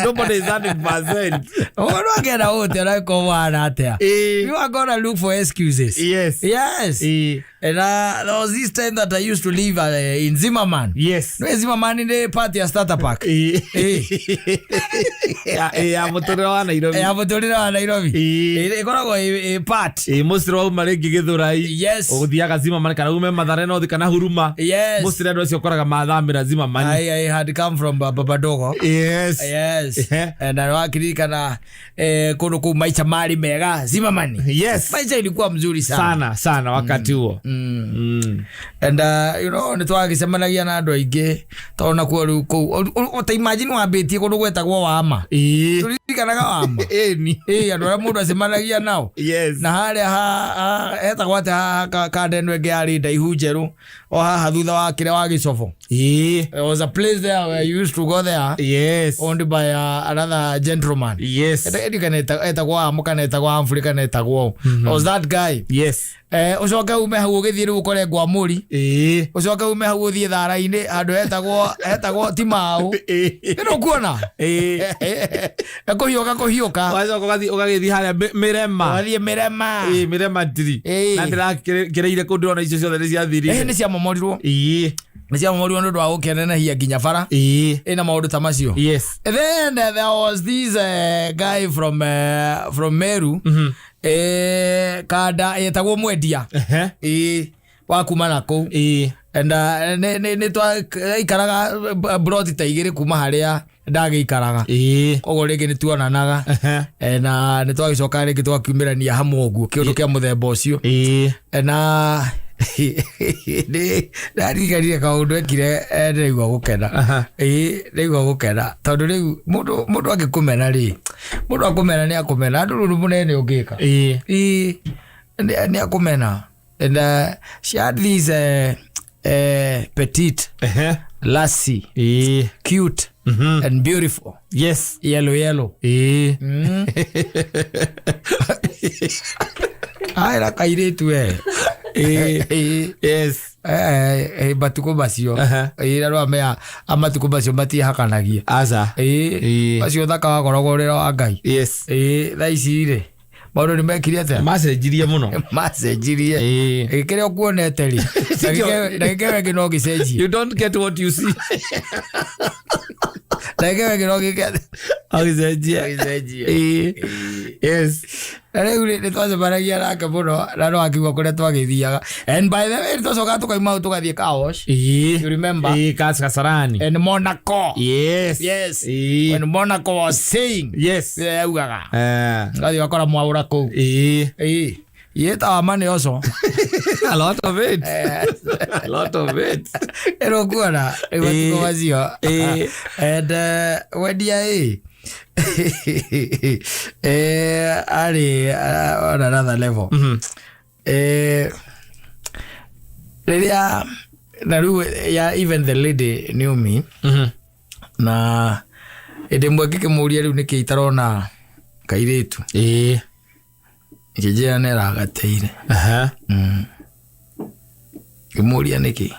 Nobody is 100%. Mũndũ akenda gũgũte ona ĩkorwo wana atĩa. Ĩĩ. You are gonna look for excuses. Yes. Yes. Ĩĩ. And there was this time that I used to live in Zimmerman. Yes. No, Zimmerman nĩ part ya starter park. Ĩĩ. Ĩĩ. Ya mũtũrĩre wa Nairobi. Ya mũtũrĩre wa Nairobi. Ĩĩ. Ĩĩ, ĩkoragwo ĩ part. Ĩĩ, mũcĩrĩ wauma rĩngĩ Gĩthũrai. Yes. Ũgũthiaga Zimmerman kana ume Mathare North kana Huruma. Yes. Mũcĩrĩ andũ acio ũkoraga mathamĩra Zimmerman. I had come from Babadogo. Yes. Yes. Yeah. And wakirikana kũndũ kũu maica marĩ mega Zimmerman. Yes. Maisha ilikuwa mzuri sana. Sana sana wakati huo. And you know, nĩ twagĩcemanagia na andũ aingĩ tondũ nakuo rĩu kũu ta imagine wambĩtie kũndũ gwetagwo Wama. Ĩĩ. Tũririkanaga Wama. Ĩni. Ĩĩ, andũ arĩa mũndũ acemanagia nao. Yes. Na harĩa hetagwo atĩa haha kanda ĩno ĩngĩ yarĩ ndaihu njerũ o haha thutha wa kĩrĩa wa Gĩcobo. Ĩĩ. There was a place there where you used to go there. Yes. Owned by another gentleman. Yes. Kana etagwo Amu kana etagwo Humphrey kana etagwo. There was that guy. Yes. Ũcoke ume hau ũgĩthiĩ rĩu ũkore Ngwamũri. Ĩĩ. Ũcoke ume hau ũthiĩ thara-inĩ handũ hetagwo Timau. Ĩno kuona? Ĩĩ. Kũhiũka kũhiũka. Wacoka ũgagĩthiĩ harĩa Mĩrema. Ũgathiĩ Mĩrema. Ĩĩ, Mĩrema ndiri. Ĩĩ. Na ndĩrakĩrĩire kũndũ ndĩrona icio ciothe nĩ ciathirire. Nĩ ciamomorirwo. Ĩĩ. Nĩ ciamomorirwo nĩ ũndũ wa gũkĩnenehia nginya bara. Ĩĩ. Ĩna maũndũ ta macio. Yes. Then there was this guy from Meru. Kanda yetagwo Mwendia. Ĩĩ, wa kuma na kũu. Ĩĩ. And nĩ twaikaraga broti ta igĩrĩ kuma harĩa ndagĩikaraga. Ĩĩ. Koguo rĩngĩ nĩ tuonanaga. Na nĩ twagĩcoka rĩngĩ twakiumĩrania hamwe ũguo kĩũndũ kĩa mũthemba ũcio. Ĩĩ. Na ndariganire kaũndũ ekire ndĩraigua gũkena. Ĩĩ, ndĩraigua gũkena tondũ rĩu mũndũ angĩkũmena rĩ, mũndũ akũmena nĩ akũmena, andũ rũrũ mũnene ũngĩka. Ĩĩ. Ĩĩ, nĩ akũmena. And she had this petite lassie. Ĩĩ. Cute. And beautiful. Yes. Yellow yellow. Ĩĩ. Aira kairĩtu we. Ĩĩ. Yes. Matukũ macio. Aha. Ĩĩ, na rwamea a matukũ macio matihakanagia. Aca. Ĩĩ. Ĩĩ. Macio ũthaka wakoragwo ũrĩ wa Ngai. Yes. Ĩĩ, thaa ici rĩ maũndũ nĩ mekire atĩa? Macenjirie mũno. Macenjirie. Ĩĩ. Ĩ, kĩrĩa ũkuonete rĩ ndagĩka ĩyo ĩngĩ no gĩcenjie. You don't get what you see. Ndagĩka ĩyo ĩngĩ no gĩke Agĩcenjia. gĩcenjie. Ĩĩ. Yes. Na rĩu rĩ nĩ twacemanagia nake mũno na no akiuga kũrĩa twagĩthiaga. And by the way twacokaga tũkauma hau tũgathiĩ car wash. Ĩĩ. You remember? Ĩĩ, Kasarani. And Monaco. Yes. Yes. Ĩĩ. When Monaco was saying. Yes. Rĩrĩa yaugaga. Eh. Ngathiĩ ũgakora mwaũra kũu. Ĩĩ. Ĩĩ. Yĩtawa money also. A lot of it. A lot of it. Ĩno kuona rĩu matukũ macio. Ĩĩ. And wendia ĩ arĩ on another level. Rĩrĩa na rĩu ya even the lady knew me. Na hĩndĩ ĩmwe ngĩkĩmũria rĩu nĩkĩ itarona kairĩtu. Ĩĩ. Ngĩnjĩra nĩ aragateire. Aha. Ngĩmũria nĩkĩ.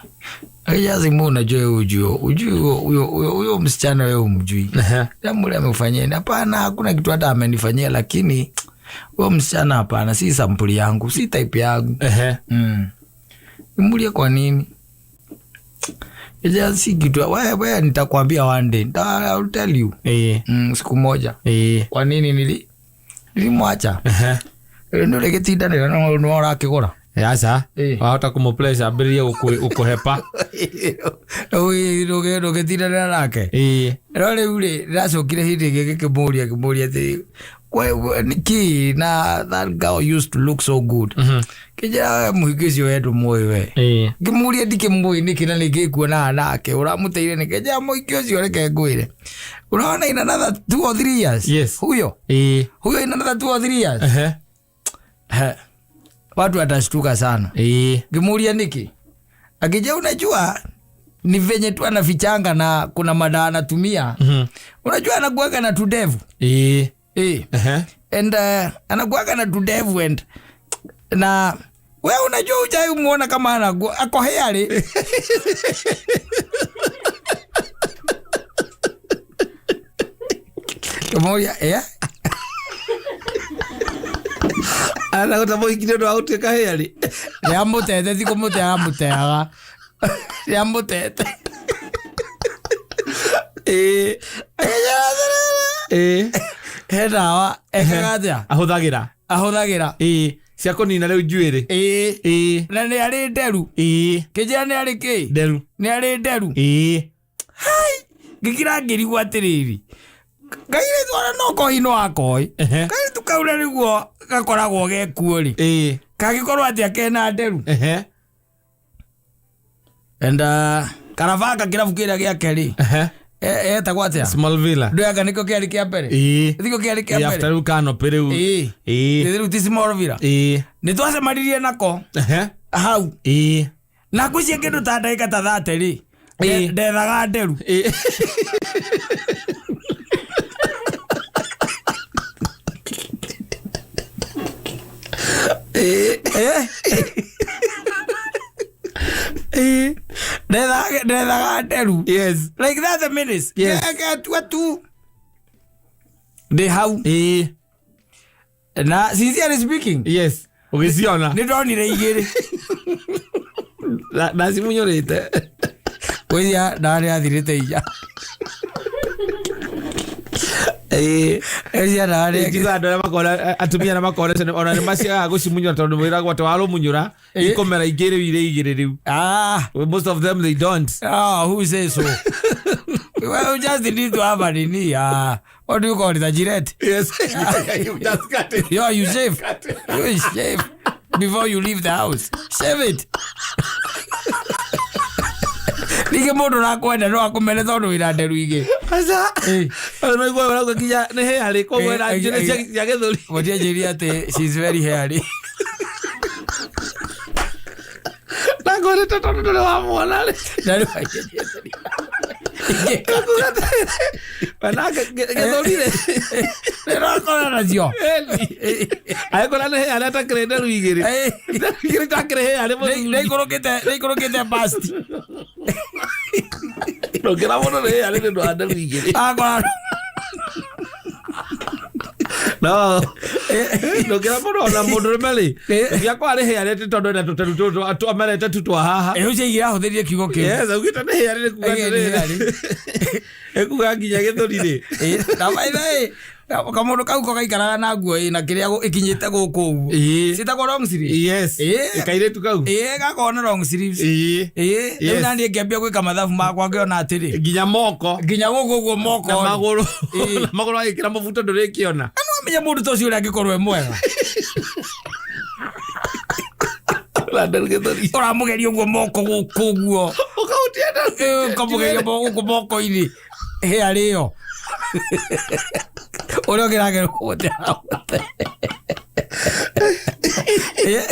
Akija simu unajua wewe hujui hujui huyo huyo huyo msichana wewe humjui. Aha. Jambo amekufanyia nini? Hapana, hakuna kitu hata amenifanyia, lakini huyo msichana hapana, si sampuli yangu, si type yangu. Ehe. Nimuulie kwa nini? Ija si kitu wewe wewe nitakwambia one day. I'll tell you. Ĩĩ. Siku moja. Ĩĩ. Kwa nini nilimwacha? Ehe. Rĩu nĩũrĩgĩtindanĩra na nĩ ũrakĩgũra. Aca. Ĩĩ. Wahota kũmũpressure ambĩrĩrie gũkũhepa. Ndũgĩtindanĩra nake. Ĩĩ. No rĩu rĩ ndĩracokire hĩndĩ ĩngĩ ngĩkĩmũria ngĩmũria atĩ nĩkĩ na that girl used to look so good. Kĩnjĩra we mũhiki ũcio we ndũmũĩ we. Ĩĩ. Ngĩmũria ndikĩmũĩ nĩkĩ na nĩngĩkuonaga nake ũramũteire nĩkĩ? Njĩra mũhiki ũcio reke ngwĩre. Unaona in another 2 or 3 years. Yes. Huyo. Ĩĩ. Huyo in another 2 or 3 years. Ehe. He. Watu watashtuka sana. Ĩĩ. Ngimuuria niki? Akija unajua ni venye tu anafichanga na kuna madawa anatumia. Unajua anakuaga na tudevu. Ĩĩ. Eh. Ehe. And anakuaga na tudevu and na wewe unajua hujai muona kama anakuwa ako hairy. Kimoja eh? Anagota mũhiki nĩ ũndũ wa gũtuĩka hairy. Nĩamũtete ti kũmũte aramũteaga. Nĩamũtete. Ĩĩ. Ĩĩ. He ndawa ekaga atĩa? Ahũthagĩra. Ahũthagĩra. Ĩĩ. Cia kũnina rĩu njuĩrĩ. Ĩĩ. Ĩĩ. Na nĩ arĩ nderu. Ĩĩ. Kĩnjĩra nĩ arĩ kĩ? Nderu. Nĩ arĩ nderu. Ĩĩ. Hai! Ngĩkira ngĩrigwo atĩrĩrĩ. Kairĩtu ona no kohi no akoi. Ehe. Kairĩtu kau na nĩguo gakoragwo gekuo rĩ. Ĩĩ. Kangĩkorwo atĩa kena nderu. Ehe. And Karabanga kĩrabu kĩrĩa gĩake rĩ. Ehe. Etagwo atĩa? Small Villa. Ndũyanga nĩkĩo kĩarĩ kĩa mbere. Ĩĩ. Thikũ kĩarĩ kĩa Ĩĩ, after mbere. rĩu canopy rĩu. Ĩĩ. Ĩĩ. Rĩu ti Small Villa. Ĩĩ. Nĩ twacemanirie nako Ehe. hau. Ĩĩ. Na ngwĩciria kĩndũ ta ndagĩka ta 30 rĩ. Ĩĩ. Ndethaga nderu. Ĩĩ. Eh? Ĩĩ. Ndethaga nderu. Yes. Like 30 minutes. Yes. Ngatua tu. Ndĩ hau. Ĩĩ. Na sincerely speaking, Yes. Ũgĩciona. nĩ ndonire igĩrĩ. Na cimunyũrĩte. Ngwĩciria ndawa nĩ yathirĩte inya. Ĩĩ. Ngwĩciria ndawa nĩ Njiga andũ arĩa makona atumia arĩa makonete ona nĩ maciagaga gũcimunyũra tondũ mwĩragwo atĩ warũmunyũra Ĩĩ. ikũmera ingĩ rĩu irĩ igĩrĩ rĩu. Ah. Most of them they don't. Ah, who says so? Well, you just need to have a nini. Ah, what do you call it? A Gillette. Yes. You just cut it. Yeah, you shave. You shave before you leave the house. Shave it. Ningĩ mũndũ ũrakwenda no akũmene tondũ wĩna nderu igĩ. Aca. Ĩĩ. Andũ maiguaga ũrauga nginya nĩ hairy koguo Ĩĩ, ĩna njuĩrĩ ĩĩ, cia gĩthũri. Mũtianjĩrire atĩ she's very hairy. Na ngorĩte tondũ ndũrĩ wamwona rĩ. Na rĩu akĩnjĩra atĩrĩ, Manake gĩthũri-rĩ Nĩrakora nacio. Agĩkora nĩ hĩa atakĩrĩ nderu igĩrĩ. Nderu igĩrĩ takĩrĩ hĩa nĩ mũthuri. Nĩikũrũkĩte basti. Ndũngĩra mũndũ nĩ hĩa nĩ ũndũ wa nderu igĩrĩ. Akora No. Ndũngĩra mũndũ ona mũndũrũme rĩ. Ũngĩakora nĩ hĩa rĩ tondũ ena tũteru tũtũ amerete tu twa haha. Ũcio igĩrĩ ahũthĩrire kiugo kĩu. Yes, augĩte nĩ hĩa rĩ kuga Ĩĩ, nĩ hĩa rĩ. Ĩkuga nginya gĩthũri rĩ. Na by the way, kamũndũ kau ko gaikaraga na nguo ĩna kĩrĩa ĩkinyĩte gũkũ ũguo. Ĩĩ. Ciĩtagwo long sleeves. Yes. Ĩĩ. Kairĩtu kau. Ĩĩ gakoragwo na long sleeves. Ĩĩ. Ĩĩ. Rĩu Yes. naniĩ ngĩambia gwĩka mathabu makwa ngĩona atĩrĩ. Nginya moko. Nginya gũkũ ũguo moko. Na magũrũ. Ĩĩ. Na magũrũ agĩkĩra mũbuto ndũrĩkĩona. Na no amenye mũndũ ta ũcio ũrĩa angĩkorwo e mwega. Ũramũgeria ũguo moko gũkũ ũguo. Ũkahutia nderu. Ĩĩ, ũkamũgeria gũkũ moko-inĩ. Hĩa rĩo. Ũrĩa ũngĩrageria kũgũte aragũte. Ũrĩa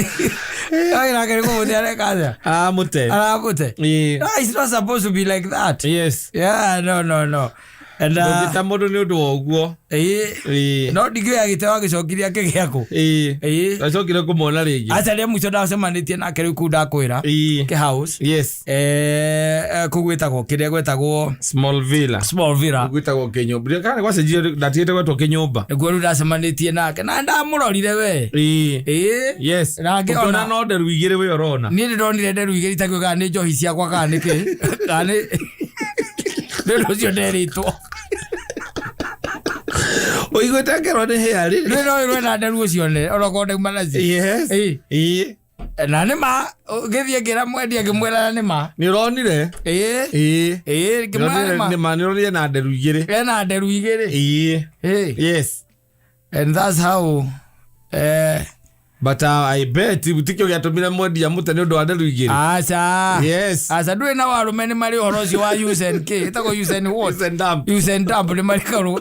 ũngĩrageria kũgũte areka atĩa? Aramũte. Aramũte. Ĩĩ. No, it's not supposed to be like that. Yes. Yeah, no, no, no. And, Ndũngĩta mũndũ nĩ ũndũ wa ũguo. Ĩĩ. Ĩĩ. No ndingĩoya gĩteo agĩcokirie akĩgĩa kũ. Ĩĩ. Ĩĩ. Ndacokire kũmwona rĩngĩ. Aca rĩa mũico ndacemanĩtie nake rĩu kũu ndakwĩra. Ĩĩ. Kĩ house. Yes. Kũu gwĩtagwo kĩrĩa gwĩtagwo Small Villa. Small Villa. Gwĩtagwo kĩnyũmba. Kana gwacenjirio ndatigĩte gwetwo kĩnyũmba. Nĩguo rĩu ndacemanĩtie nake na ndamũrorire we. Ĩĩ. Ĩĩ. Yes. Na ngĩona- Ũkĩona no nderu igĩrĩ we ũrona. Niĩ nĩndonire nderu igĩrĩ itakĩũĩ kana nĩ njohi ciakwa kana nĩ kĩ. Kana nĩ nĩ ũndũ ũcio nderĩtwo. Ũiguĩte ngerwo nĩ hĩa rĩ. Nĩ no ĩrwena nderu ũcio nĩ onokorwo ndauma nacio. Yes. Ĩĩ. Ĩĩ. Na nĩ ma ngĩthiĩ ngĩra mwendia ngĩmwĩra na nĩ ma. Nĩ ũronire? Ĩĩ. Ĩĩ. Ĩĩ ngĩmwĩra nĩ ma. Nĩ ma nĩ ũronire na nderu igĩrĩ. Ena nderu igĩrĩ. Ĩĩ. Ĩĩ. Yes. And that's how But I bet tikio gĩatũmire mwendia mũte nĩ ũndũ wa nderu igĩrĩ. Aca. Yes. Aca ndũĩ na warũme nĩ marĩ ũhoro ũcio wa use and K. Ĩtagwo use and what? Use and dump. Use and dump nĩ marĩ karũ.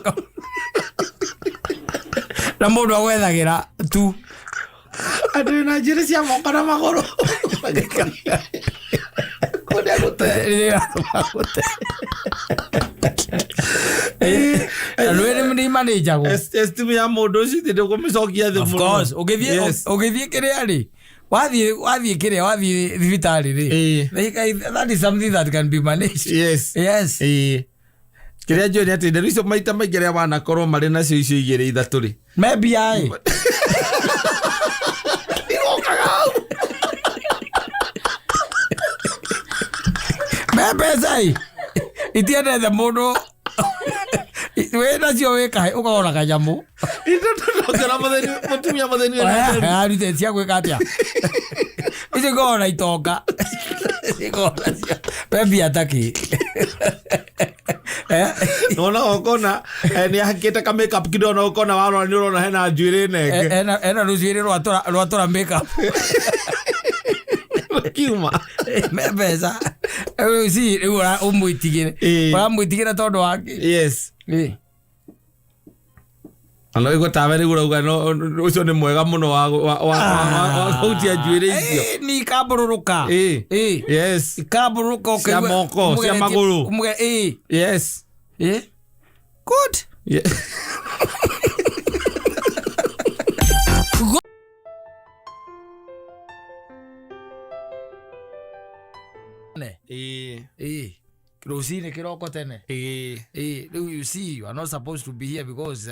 Na mũndũ agwethagĩra tu. Andũ na njuĩrĩ cia moko na magũrũ. Kũrĩa gũte. Na ndũĩ nĩ manĩnjagwo. Esteem ya mũndũ ũcio ithe ndũkũmĩcokia thĩ Of mũno. course, ũgĩthiĩ Yes. ũgĩthiĩ kĩrĩa rĩ wathiĩ kĩrĩa wathiĩ thibitarĩ rĩ Ĩĩ. That is something that can be managed. Yes. Yes. Ĩĩ. Kĩrĩa njũĩ nĩ atĩ nderu icio maita maingĩ arĩa wanakorwo marĩ nacio icio igĩrĩ ithatũ rĩ. Maybe I. Irokaga hau. Me mbeca ĩ itiendete mũndũ wĩ nacio wĩkahe ũkagũra kanyamũ. Ndongera mũthĩni mũtumia mũthĩni wĩna nderu. Arute cia gwĩka atĩa? Icio ikoragwo na itonga. Ikoragwo nacio. We mbia ta kĩ? Nona ũkona nĩ ahakĩte ka makeup kidogo na ũkona warora nĩ ũrona hena njuĩrĩ nenge. Ena rũcuĩrĩ rwatũra makeup. Kiuma. Me mbeca. Rĩu si rĩu ũmwĩtigĩre. Ũramwĩtigĩra tondũ wa kĩ? Yes. Ĩĩ. Ona ũigua tawe rĩu ũrauga no ũcio nĩ mwega mũno wa kũhutia njuĩrĩ icio. Ĩĩ, nĩ ikambũrũrũka. Ĩĩ. Ĩĩ. Yes. Ikambũrũrũka Cia moko, cia magũrũ. Ĩĩ. Yes. Ĩĩ. Good. Yeah. Ĩĩ. Ĩĩ. Rũcinĩ kĩroko tene. Ĩĩ. Ĩĩ. Rĩu you see you are not supposed to be here because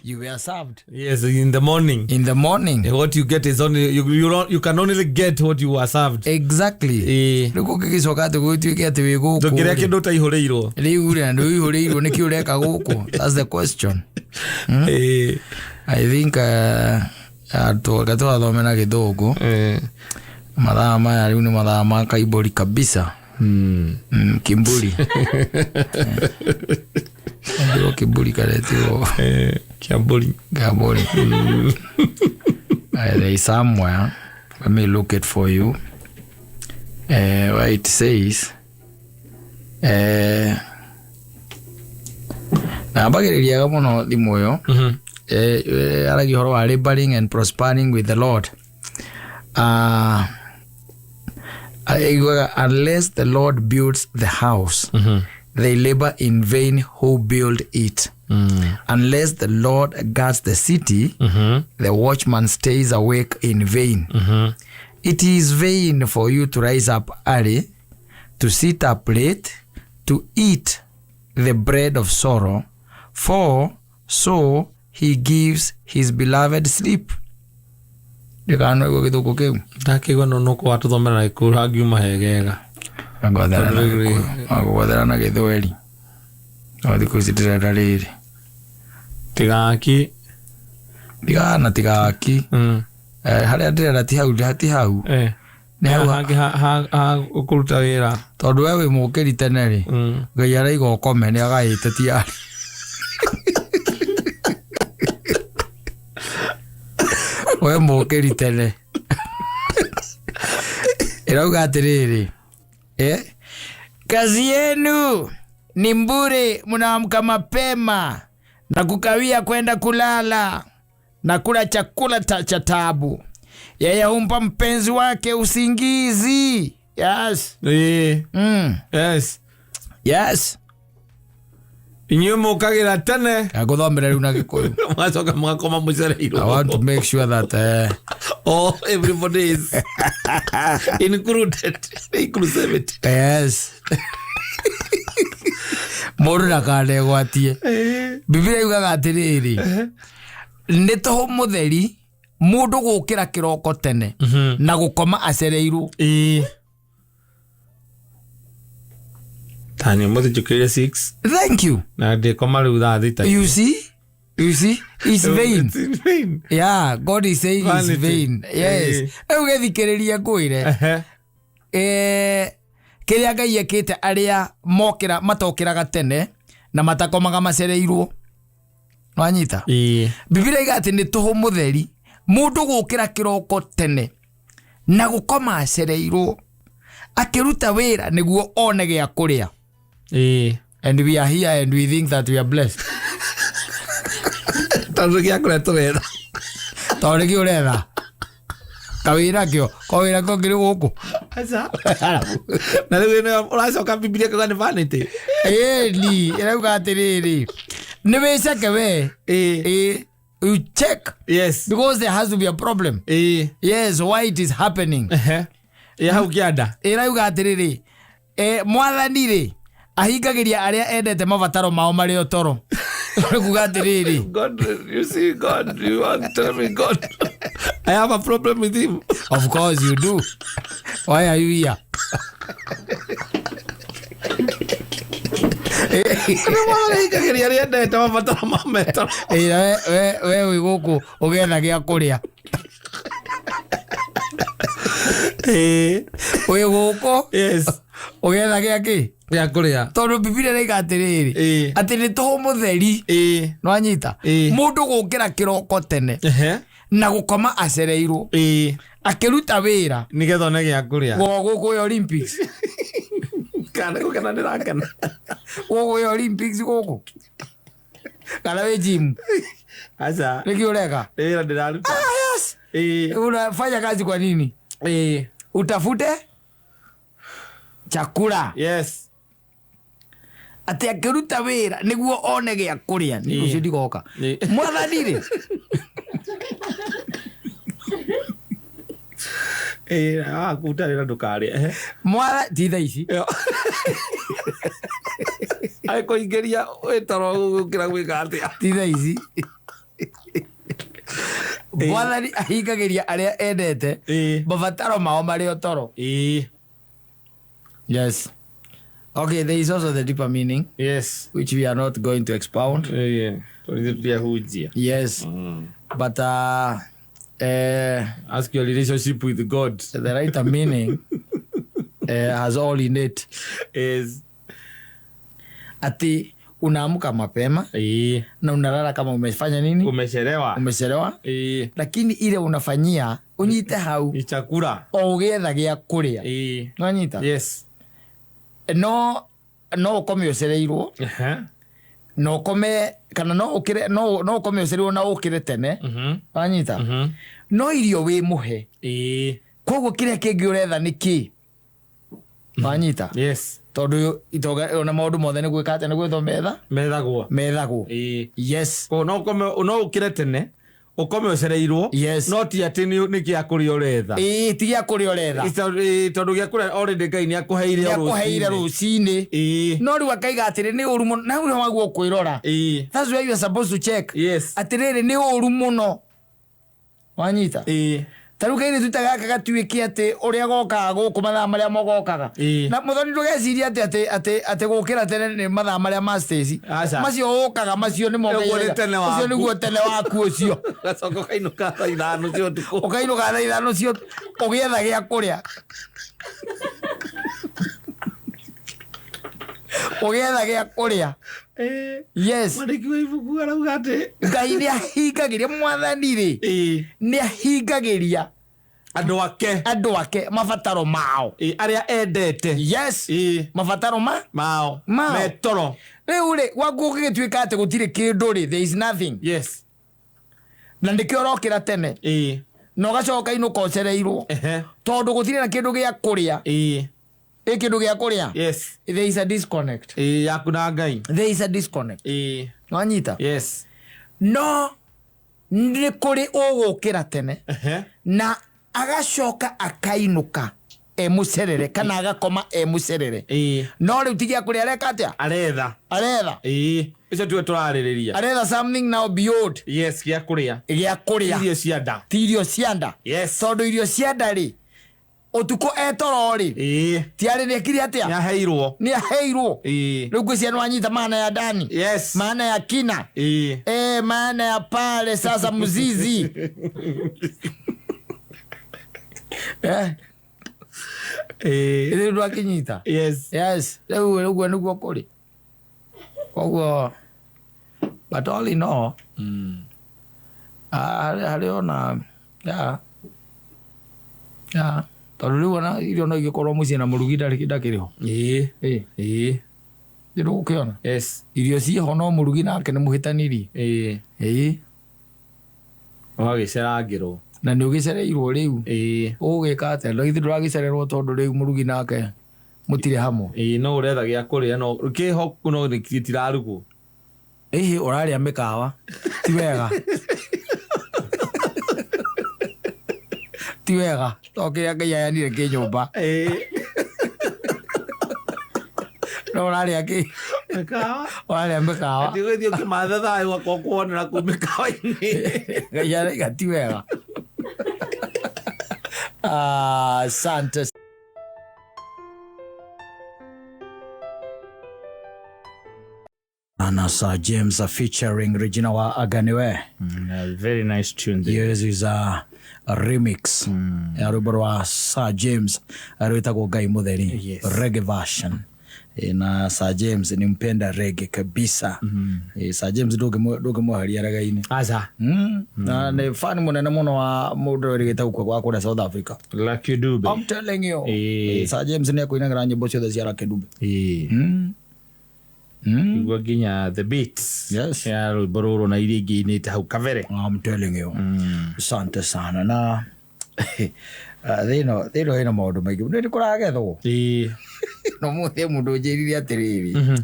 you were served. Yes, in the morning. In the morning. What you get is only you can only get what you were served. Exactly. Ĩĩ. Rĩu kũngĩgĩcoka atĩ gũgĩtuĩke atĩ wĩ gũkũ. Ndũngĩrĩa kĩndũ ũtaihũrĩirwo. Rĩu rĩ na ndũihũrĩirwo nĩkĩ ũreka gũkũ? That's the question. Ĩĩ. I think reke tũgathome na gĩthũngũ. Mathaa maya rĩu nĩ mathaa ma kaibori kabisa. Kimburi. Ndio kiburi karetirwo. Kiamburi. Kiamburi. There is somewhere. Let me look it for you. Where it says na mbagĩrĩriaga mũno thimũ ĩyo. Aragia ũhoro wa laboring and prospering with the Lord. Aiguaga, unless the Lord builds the house, They labor in vain who build it. Unless the Lord guards the city, the watchman stays awake in vain. It is vain for you to rise up early, to sit up late, to eat the bread of sorrow, for so he gives his beloved sleep. Ndikanoigua gĩthũngũ kĩu. Ndakĩigua no nũkũ watũthomera na gĩkũyũ hangiuma hegega. Agũgwethera na gĩthweri. No thikũ ici ndĩrenda rĩrĩ. Tigaki. Tigana tigaki. Harĩa ndĩrenda ti hau ti hau. Nĩ hau hangĩ ha kũruta wĩra. Tondũ we wĩ mũkĩri tene rĩ, Ngai araiga ũkome nĩ agaĩte ti arĩ. We mũkĩri tene. Ĩrauga atĩrĩrĩ, kazi yenu ni mbure, mnaamka mapema na kukawia kwenda kulala na kula chakula cha taabu. Yeye humpa mpenzi wake usingizi. Yes. Yes. Yes. Inyuĩ mũkagĩra tene. Agũthomera rĩu na Gĩkũyũ. Mũgacoka mũgakoma mũcereirwo. I want to make sure that oh, everybody is included. Inclusivity. Yes. Mũndũ ndakanegwatie. Biblia yugaga atĩrĩrĩ, nĩ tũhũ mũtheri mũndũ gũkĩra kĩroko tene na gũkoma acereirwo. Tani ũmũthĩ njũkĩrire 6. Thank you. Na ndĩkoma rĩu thaa thita. You see? You see? It's vain. It's vain. Yeah, God is saying it's vain. Yes. Rĩu gĩthikĩrĩrie ngwĩre. Kĩrĩa Ngai ekĩte arĩa mokĩra matokĩraga tene na matakomaga macereirwo. Wanyita? Biblia iga atĩ nĩ tũhũ mũtheri mũndũ gũkĩra kĩroko tene na gũkoma acereirwo akĩruta wĩra nĩguo one gĩa kũrĩa. And we are here and we think that we are blessed. Tondũ gĩa kũrĩa tũretha. Tondũ nĩkĩo ũretha. Kawĩra kĩo, kawĩra kĩo kĩrĩ gũkũ. Aca. Na rĩu ĩno ũracoka Biblia ĩkauga nĩ vanity. Ĩni, ĩrauga atĩrĩrĩ, nĩ wĩceke we. You check. Yes. Because there has to be a problem. Yes, why it is happening. Ya hau kĩanda. Ĩrauga atĩrĩrĩ, mwathani rĩ, ahingagĩria arĩa endete mabataro mao marĩ o toro. Kuga atĩrĩrĩ. God, you see God, you want to tell me God. I have a problem with him. Of course you do. Why are you here? Nĩ arĩa endete mabataro mao me toro. We wĩ gũkũ ũgetha gĩa kũrĩa. Wĩ gũkũ? Yes. Ũgetha gĩa kĩ? Gĩa kũrĩa. Tondũ Biblia ĩrauga atĩrĩrĩ, atĩ nĩ tũhũ mũtheri. Nĩwanyita? Mũndũ gũkĩra kĩroko tene na gũkoma acereirwo akĩruta wĩra nĩgetha one gĩa kũrĩa. Gũkũ Olympics. Kana gũkena ndĩrakena. Gũkũ Olympics gũkũ. Kana wĩ gym. Aca. Nĩkĩ ũreka? Nĩ wĩra ndĩraruta. Yes. Unafanya kazi kwa nini? Utafute chakula. Yes. Atĩ akĩruta wĩra nĩguo one gĩa kũrĩa. Nĩ ũcio ndigoka. Mwathani rĩ. Kũruta wĩra ndũkarĩe. Mwatha ti thaa ici. Agĩkũingĩria wĩ toro gũkĩra gwĩka atĩa. Ti thaa ici. Mwathani ahingagĩria arĩa endete mabataro mao marĩ o toro. Yes. Okay, there is also the deeper meaning. Yes. Which we are not going to expound. Yeah. Yes. But ask your relationship with God. The right meaning has all in it. Is ati unaamka mapema na unalala kama umefanya nini? Umechelewa. Umechelewa. Lakini ile unafanyia unyite hau ni chakula. O ugetha gĩa kũrĩa. Nwanyita? Yes. No no ukome ucereirwo. No ukome kana no ukire no ukome ucereirwo na ukire tene. Nwanyita? No irio wi muhe. Koguo kiria kingi uretha ni ki? Wanyita? Yes. Tondũ itonga ona maũndũ mothe nĩ gwĩka atĩa, nĩ gwĩthwo metha Methagwo. Methagwo. Ĩĩ. Yes. Koguo no ũkome, no ũkĩre tene ũkome ũcereirwo. Yes. No ti atĩ nĩ gĩa kũrĩa ũretha. Ĩĩ, ti gĩa kũrĩa ũretha. Ĩĩ, tondũ gĩa kũrĩa already Ngai nĩ akũheire o akũheire rũcinĩ. Rũcinĩ. Ĩĩ. No rĩu akaiga atĩrĩ, nĩ ũru mũno na rĩu waguo kwĩrora. Ĩĩ. That's where you are supposed to check. Yes. Atĩrĩrĩ, nĩ ũru mũno, wanyita? Ĩĩ. Ta rĩu kairĩtu ta gaka gatuĩke atĩ ũrĩa gokaga gũkũ mathaa marĩa mogokaga. Ĩĩ. Na mũthoni, ndũgecirie atĩ gũkĩra tene nĩ mathaa marĩa ma Stacy. Aca. Macio ũkaga macio nĩ Ũguo nĩ tene waku. Ũcio nĩguo tene waku ũcio. Ũgacoka ũkainũka thaa 5 cia ũtukũ. Ũkainũka thaa 5 cio ũgĩetha gĩa kũrĩa, ũgĩetha gĩa kũrĩa. Yes. Mwandĩki wa ibuku arauga atĩ Ngai nĩ ahingagĩria, Mwathani rĩ, nĩ ahingagĩria andũ ake. Andũ ake mabataro mao. Ĩĩ, arĩa endete. Yes. Ĩĩ. Mabataro ma mao. Mao. Metoro. Rĩu rĩ, gwaku gũgĩtuĩka atĩ gũtirĩ kĩndũ rĩ, there is nothing. Yes. Na nĩkĩo ũrokĩra tene Ĩĩ. na ũgacoka inũka ũcereirwo, Ehe. tondũ gũtirĩ na kĩndũ gĩa kũrĩa. Ĩĩ. Ĩ kĩndũ gĩa kũrĩa. Yes. There is a disconnect. Ĩĩ, yaku na Ngai. There is a disconnect. Ĩĩ. Wanyita? Yes. No nĩ kũrĩ ũgũkĩra tene Ehe. na agacoka akainũka e mũcerere kana agakoma e mũcerere. Ĩĩ. No rĩu ti gĩa kũrĩa areka atĩa? Aretha. Aretha. Ĩĩ, ũcio tiwe tũrarĩrĩria. Aretha something now beyond Yes, gĩa kũrĩa. Gĩa kũrĩa. Irio cia nda. Ti irio cia nda. Yes. Tondũ irio cia nda rĩ, ũtukũ etoro rĩ, Ĩĩ. tiarĩ nĩekire atĩa? Nĩ aheirwo. Nĩ aheirwo. Ĩĩ. Rĩu ngwĩciria nĩ wanyita maana ya ndani. Yes. Maana ya kina. Ĩĩ. Maana ya pale sasa mzizi. Ĩĩ. Rĩu ndwakinyita? Yes. Yes, rĩu ũguo nĩguo kũrĩ. Koguo, but all in all, harĩ ona yeah, tondũ rĩu ona irio no igĩkorwo mũciĩ na mũrugi ndakĩrĩ ho. Ĩĩ. Ĩĩ. Ĩĩ. Ndũgũkĩona? Yes. Irio ciĩho no mũrugi nake nĩ mũhĩtanirie. Ĩĩ. Ĩĩ. Ũgagĩcerangĩrwo. Na nĩ ũgĩcereirwo rĩu. Ĩĩ. Ũgũgĩka atĩa? No githĩ ndũragĩcererwo tondũ rĩu mũrugi nake mũtirĩ hamwe? Ĩĩ, no ũretha gĩa kũrĩa no kĩho no gĩtirarugwo. Ĩhĩ, ũrarĩa mĩkawa, ti wega, ti wega to kĩrĩa Ngai aheanire kĩ nyũmba. Ĩĩ. No ũrarĩa kĩ? Mĩkawa. Ũrarĩa mĩkawa. Ndigũthiĩ ũkĩmatha thayũ wakwa kuonera kũu mĩkawa-inĩ. Ngai araiga ti wega. Ah, asante. Ana Sir James featuring Regina wa Aganiwe. Very nice tune there. Yes, is a remix ya rwĩmbo rwa Sir James rwĩtagwo Ngai Mũtheri. Yes. Reggae version. Na Sir James ni mpenda reggae kabisa. Sir James ndũngĩmweheria reggae-inĩ. Aca. Na nĩ fan mũnene mũno wa mũndũ wĩrĩgĩte gũkua gwa kũrĩa South Africa. Lucky Dube. I'm telling you. Ĩĩ. Sir James nĩ ekũinagĩra nyĩmbo ciothe cia Lucky Dube. Ĩĩ. Igua nginya the beats Yes. ya rwĩmbo rũrũ na iria ingĩ inĩte hau kabere. I'm telling you. Asante sana na thĩ ĩno ĩna maũndũ maingĩ, nĩ kũragethwo. Ĩĩ. No mũthĩ mũndũ ũnjĩrire atĩrĩrĩ,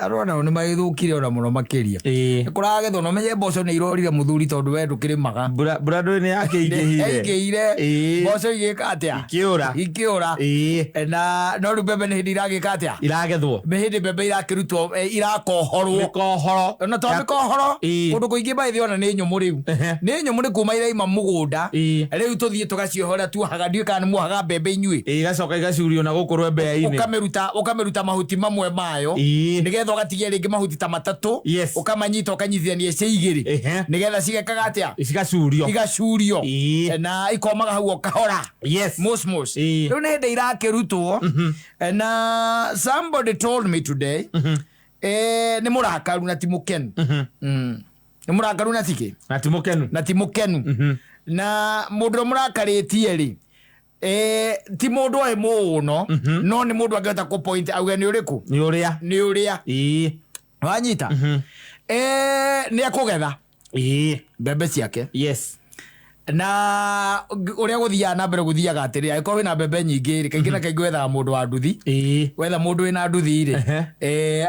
andũ onao nĩ magĩthũkire ona mũno makĩria. Ĩĩ. Nĩ kũragethwo na ũmenye mboco nĩ irorire, mũthuri, tondũ we ndũkĩrĩmaga. Mbura ndũĩ nĩ yakĩingĩhire. Yaingĩhire. Ĩĩ. Mboco igĩka atĩa? Ikĩũra. Ikĩũra. Ĩĩ. Na no rĩu mbembe nĩ hĩndĩ iragĩka atĩa? Iragethwo. Nĩ hĩndĩ mbembe irakĩrutwo, irakohorwo. Mĩkohoro. Na to mĩkohoro, Ĩĩ. kũndũ kũingĩ baithĩ ona nĩ nyũmũ rĩu. Ehe. Nĩ nyũmũ, nĩ kuma iraima mũgũnda. Ĩĩ. Rĩu tũthiĩ tũgaciohora, tuohaga, ndiũĩ kana nĩ muohaga mbembe inyuĩ. Ĩĩ, igacoka igacurio na gũkũ rwembea-inĩ. Ũkamĩruta mahuti mamwe mayo, Ĩĩ. nĩgetha ũgatigia rĩngĩ mahuti ta matatũ. Yes. Ũkamanyita, ũkanyitithania icio igĩrĩ, Ehe. nĩgetha cigekaga atĩa? Cigacurio. Igacurio. Ĩĩ. Na ikomaga hau o kahora. Yes. Mosmos. Ĩĩ. Rĩu nĩ hĩndĩ irakĩrutwo, na somebody told me today, nĩ mũrakaru na ti mũkenu. Nĩ mũrakaru na tikĩ? Na ti mũkenu. Na ti mũkenu, na mũndũ ũrĩa mũrakarĩtie rĩ, ti mũndũ oĩ mũũno, no nĩ mũndũ angĩhota kũ point auge nĩ ũrĩkũ. Nĩ ũrĩa. Nĩ ũrĩa. Ĩĩ. Wanyita? Nĩ ekũgetha Ĩĩ. mbembe ciake. Yes. Na ũrĩa gũthiaga na mbere gũthiaga atĩrĩ, angĩkorwo wĩna mbembe nyingĩ rĩ, kaingĩ na kaingĩ wethaga mũndũ wa nduthi. Wetha mũndũ wĩna nduthi rĩ,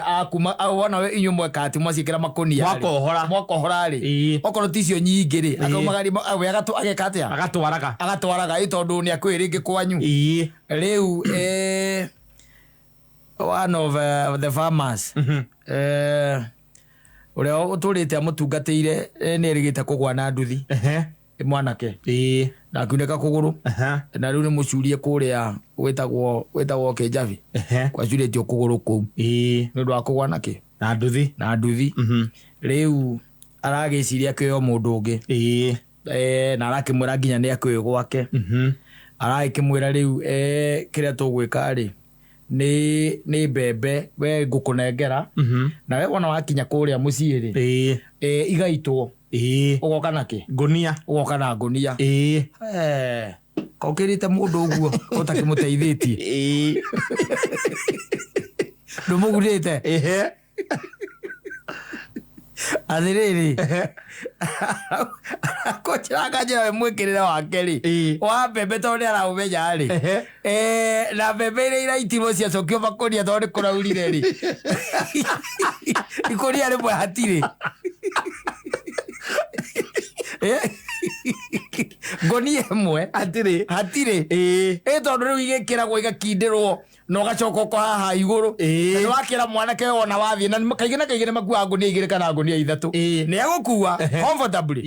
akuma wona we inyuĩ mweka atĩ mwaciĩkĩra makũnia rĩ. Mwakohora. Mwakohora rĩ, okorwo ti icio nyingĩ rĩ, akaumagaria we ageka atĩa? Agatwaraga. Agatwaraga ĩ tondũ nĩ akũĩ rĩngĩ kwanyu. Rĩu one of the farmers ũrĩa ũtũrĩte amũtungatĩire nĩ erĩgĩte kũgwa na nduthi. Mwanake. Na akiunĩka kũgũrũ. Na rĩu nĩ mũcurie kũrĩa wĩtagwo Kĩnjabi. Kwacurĩtio kũgũrũ kũu. Nĩ ũndũ wa kũgwa na kĩ? Na nduthi. Na nduthi. Rĩu aragĩciria akĩoya mũndũ ũngĩ. Na arakĩmwĩra nginya nĩ akĩũĩ gwake. Aragĩkĩmwĩra rĩu kĩrĩa tũgwĩka rĩ, nĩ mbembe we ngũkũnengera. Na we wona wakinya kũrĩa mũciĩ rĩ, igaitwo. Ũgoka na kĩ? Ngũnia. Ũgoka na ngũnia. Kokĩrĩte mũndũ ũguo ũtakĩmũteithĩtie. Ndũmũgunĩte. Atĩrĩrĩ, akonjĩra akanjĩra we mwĩkĩrĩre wake rĩ, wa mbembe tondũ nĩ araũmenya rĩ, na mbembe iria iraitirwo ciacokio makũnia tondũ nĩ kũraurire rĩ, ikũnia rĩmwe hatirĩ. Ngũnia ĩmwe hatirĩ. Hatirĩ. Tondũ rĩu igĩkĩragwo igakindĩrwo na ũgacoka ũko haha igũrũ. Na nĩ wakĩra mwanake wona wathiĩ, na kaingĩ na kaingĩ nĩ makuaga ngũnia igĩrĩ kana ngũnia ithatũ. Nĩ egũkua comfortably.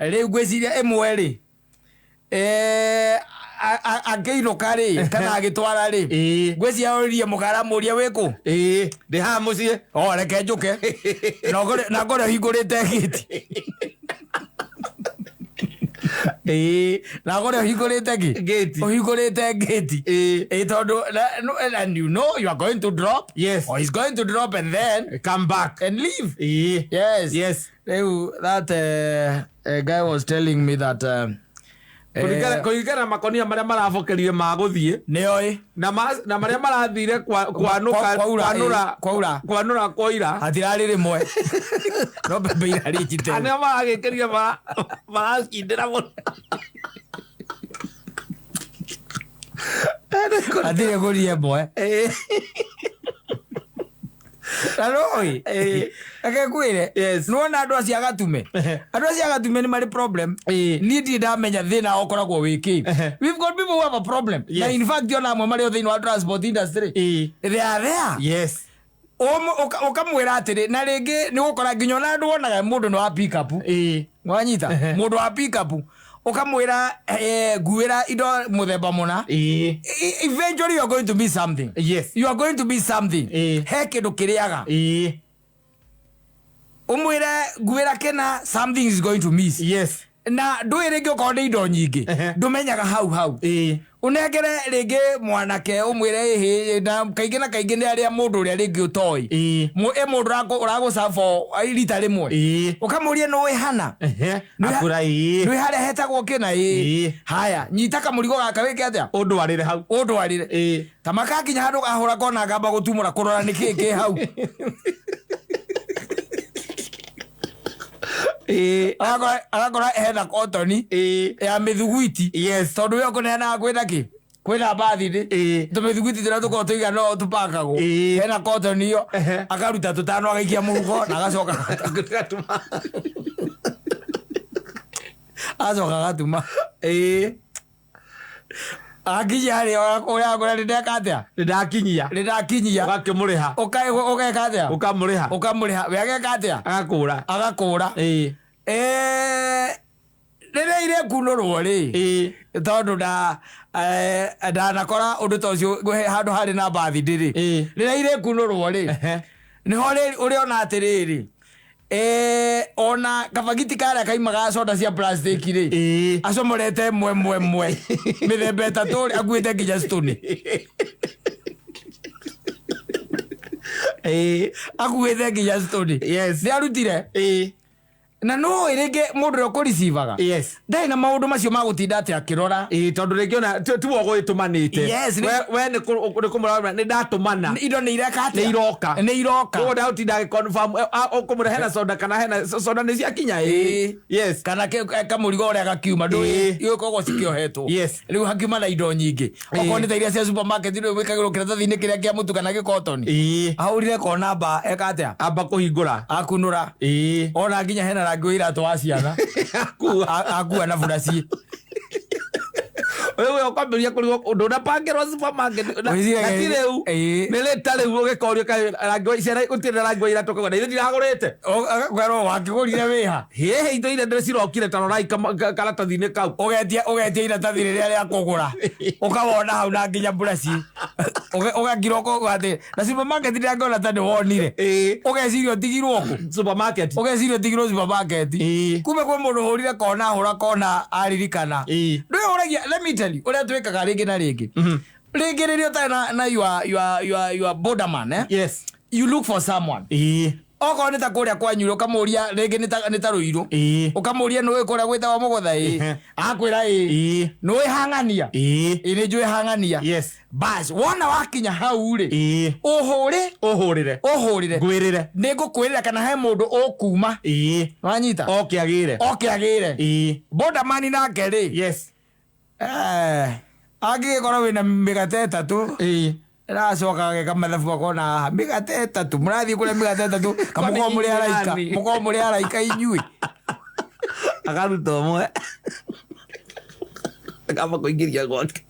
Rĩu ngwĩciria ĩmwe rĩ, angĩinũka rĩ, kana agĩtwara rĩ, ngwĩciria oririe mũgara mũria wĩkũ? Ndĩ haha mũciĩ. O, reke njũke. Na ngore ũhingũrĩte gĩti. Na ngore ũhingũrĩte kĩ? Gĩti. Ũhingũrĩte gĩti. Tondũ, and you know you are going to drop. Yes. Or he's going to drop and then come back and leave. Yes. Yes. Rĩu, that guy was telling me that Kũringana na makonia marĩa marabokerire ma gũthiĩ. Nĩoĩ. Na marĩa marathire kwanũka, kwanũra, Kwaura. kwanũra kwaira. Hatirarĩ rĩmwe. No mbembe irarĩ njite. Arĩa maragĩkĩria maracindĩra mũno. Hatirĩ ngũnia ĩmwe. Na nĩũĩ? Reke ngwĩre. Nĩwona andũ acio agatume? Andũ acio agatume nĩ marĩ problem. Niĩ ndirĩ ndamenya thĩna ũkoragwo wĩ kĩ. We've got people who have a problem. Na in fact ona amwe marĩ o thĩinĩ wa transport industry. They are there. Ũkamwĩra atĩrĩ, na rĩngĩ nĩ ũgũkora nginya ona andũ wonaga mũndũ nĩ wa pick up. Wanyita? Mũndũ wa pick up. Ũkamwĩra, nguĩra indo mũthemba mũna. Eventually you are going to be something. You are going to be something. He kĩndũ kĩrĩaga. Ũmwĩre nguĩra kĩna, something is going to miss. Na ndũĩ rĩngĩ okorwo nĩ indo nyingĩ, ndũmenyaga hau hau. Ũnengere rĩngĩ mwanake ũmwĩre ĩhĩ, na kaingĩ na kaingĩ nĩ arĩa mũndũ ũrĩa rĩngĩ ũtoĩ. Mũndũ ũragũcaba rita rĩmwe. Ũkamũria nĩ ũĩ hana? Akũra ĩĩ. Nĩ ũĩ harĩa hetagwo kĩna? Haya, nyita kamũrigo gaka wĩke atĩa? Ũndwarĩre hau. Ũndwarĩre. Ta makakinya handũ kahũra kona ngamba gũtumũra kũrora nĩ kĩĩ kĩ hau. Agakora hena kotoni ya mĩthuguiti. Tondũ we ũkũneanaga kwĩna kĩ? Kwĩna birthday. Tũmĩthuguiti tũrĩa tũkoragwo tũigana ũũ tũpakagwo. Hena kotoni ĩyo. Akaruta tũtano agaikia mũhuko na agacoka agatuma. Acoka agatuma. Akinyia harĩa ũrĩa akũra nĩ ndeka atĩa? Nĩ ndakinyia. Nĩ ndakinyia. Ũgakĩmũrĩha. Ũgeka atĩa? Ũkamũrĩha. Ũkamũrĩha. We ageka atĩa? Agakũra. Agakũra. Rĩrĩa irekunũrwo rĩ, tondũ ndanakora ũndũ ta ũcio handũ harĩ na birthday rĩ. Rĩrĩa irekunũrwo rĩ, nĩho rĩ ũrĩona atĩrĩrĩ, ona kabagiti karĩa kaimaga soda cia plastic rĩ, acomorete mwe mwe mwe mĩthemba ĩtatũ rĩ, akuĩte nginya stone. Akuĩte nginya stone. Nĩ arutire? Na no rĩngĩ mũndũ ũrĩa ũkũricivaga Yes. Ndarĩ na maũndũ macio ma gũtinda atĩ akĩrora. Ĩĩ, tondũ rĩngĩ ona tiwe ũgũgĩtũmanĩte. Yes, We nĩ kũmũra nĩ ndatũmana. Indo nĩ ireka atĩa? Nĩ iroka. Nĩ iroka. Koguo ndagũtinda agĩconfirm, ũkũmũra hena soda kana hena soda nĩ ciakinya, ĩĩ. Ĩĩ. Yes. Kana kamũrigo ũrĩa gakiuma. Ĩĩ. Ndũĩ ikoragwo cikĩohetwo. Yes. Rĩu hakiuma na indo nyingĩ. Okorwo nĩ ta iria cia supermarket rĩu wĩkagĩrwo kĩratathi-inĩ kĩrĩa kĩa mũtu kana gĩkotoni. Ĩĩ. Ahũrire kona amba eka atĩa? Amba kũhingũra. Akunũra. Ĩĩ. Ona nginya hena rangi wa iratũ wa ciana. Akua. Akua na buraci. Wewe ũkwambĩrĩria kũrigwo ndũnabangĩrwo supermarket na Wĩciragia na ti rĩu. Ĩĩ. Nĩ rĩta rĩu ũgĩkorio kaĩ rangi wa ciana gũtirĩ na rangi wa iratũ kũgũra ithe ndiragũrĩte. Ũgakwĩrwo wakĩgũrire wĩha. Hihi indo iria ndĩrĩ cirokire ta rorai karatathi-inĩ kau. Ũgetia iratathi rĩrĩa rĩa kũgũra, ũkawona hau na nginya buraci ũgakirwo atĩ na supermarket ndĩangĩona ta nĩ wonire. Ĩĩ. Ũgeciria ũtigirwo kũ? Supermarket. Ũgeciria ũtigirwo supermarket. Ĩĩ. Kumbe kwĩ mũndũ ũhũrire kona, ahũra kona aririkana. Ĩĩ. Ndwĩhũragia, let me tell you ũrĩa twĩkaga rĩngĩ na rĩngĩ, rĩngĩ rĩrĩa ũtarĩ na your borderman, eh? Yes. You look for someone. Ĩĩ. Okorwo nĩ ta kũrĩa kwanyu ũkamũria rĩngĩ nĩ ta Rũirũ. Ĩĩ. Ũkamũria, nĩũĩ kũrĩa gwĩtagwo Mũgũtha? Ĩĩ. Ehe. Akwĩra ĩĩ. Ĩĩ. Nĩũĩ hang'ania? Ĩĩ. Ĩĩ, nĩ njũĩ hang'ania. Yes. Bas, wona wakinya hau rĩ, Ĩĩ. ũhũre. Ũhũrĩre. Ũhũrĩre. Ngwĩrĩre. Nĩ ngũkwĩrĩra kana he mũndũ ũkuma. Ĩĩ. Wanyita? Oke agĩre. Oke agĩre. Ĩĩ. Bodaman nake rĩ, Yes. angĩgĩkorwo wĩna mĩgate 3, Ĩĩ. ĩracoka ageka mathabu akona haha mĩgate 3, mũrathiĩ kũrĩa mĩgate 3 kamũkorwo mũrĩ araika. Nani? Mũkorwo mũrĩ araika inyuĩ. Akaruta ũmwe. Akamba kũingĩria gwake.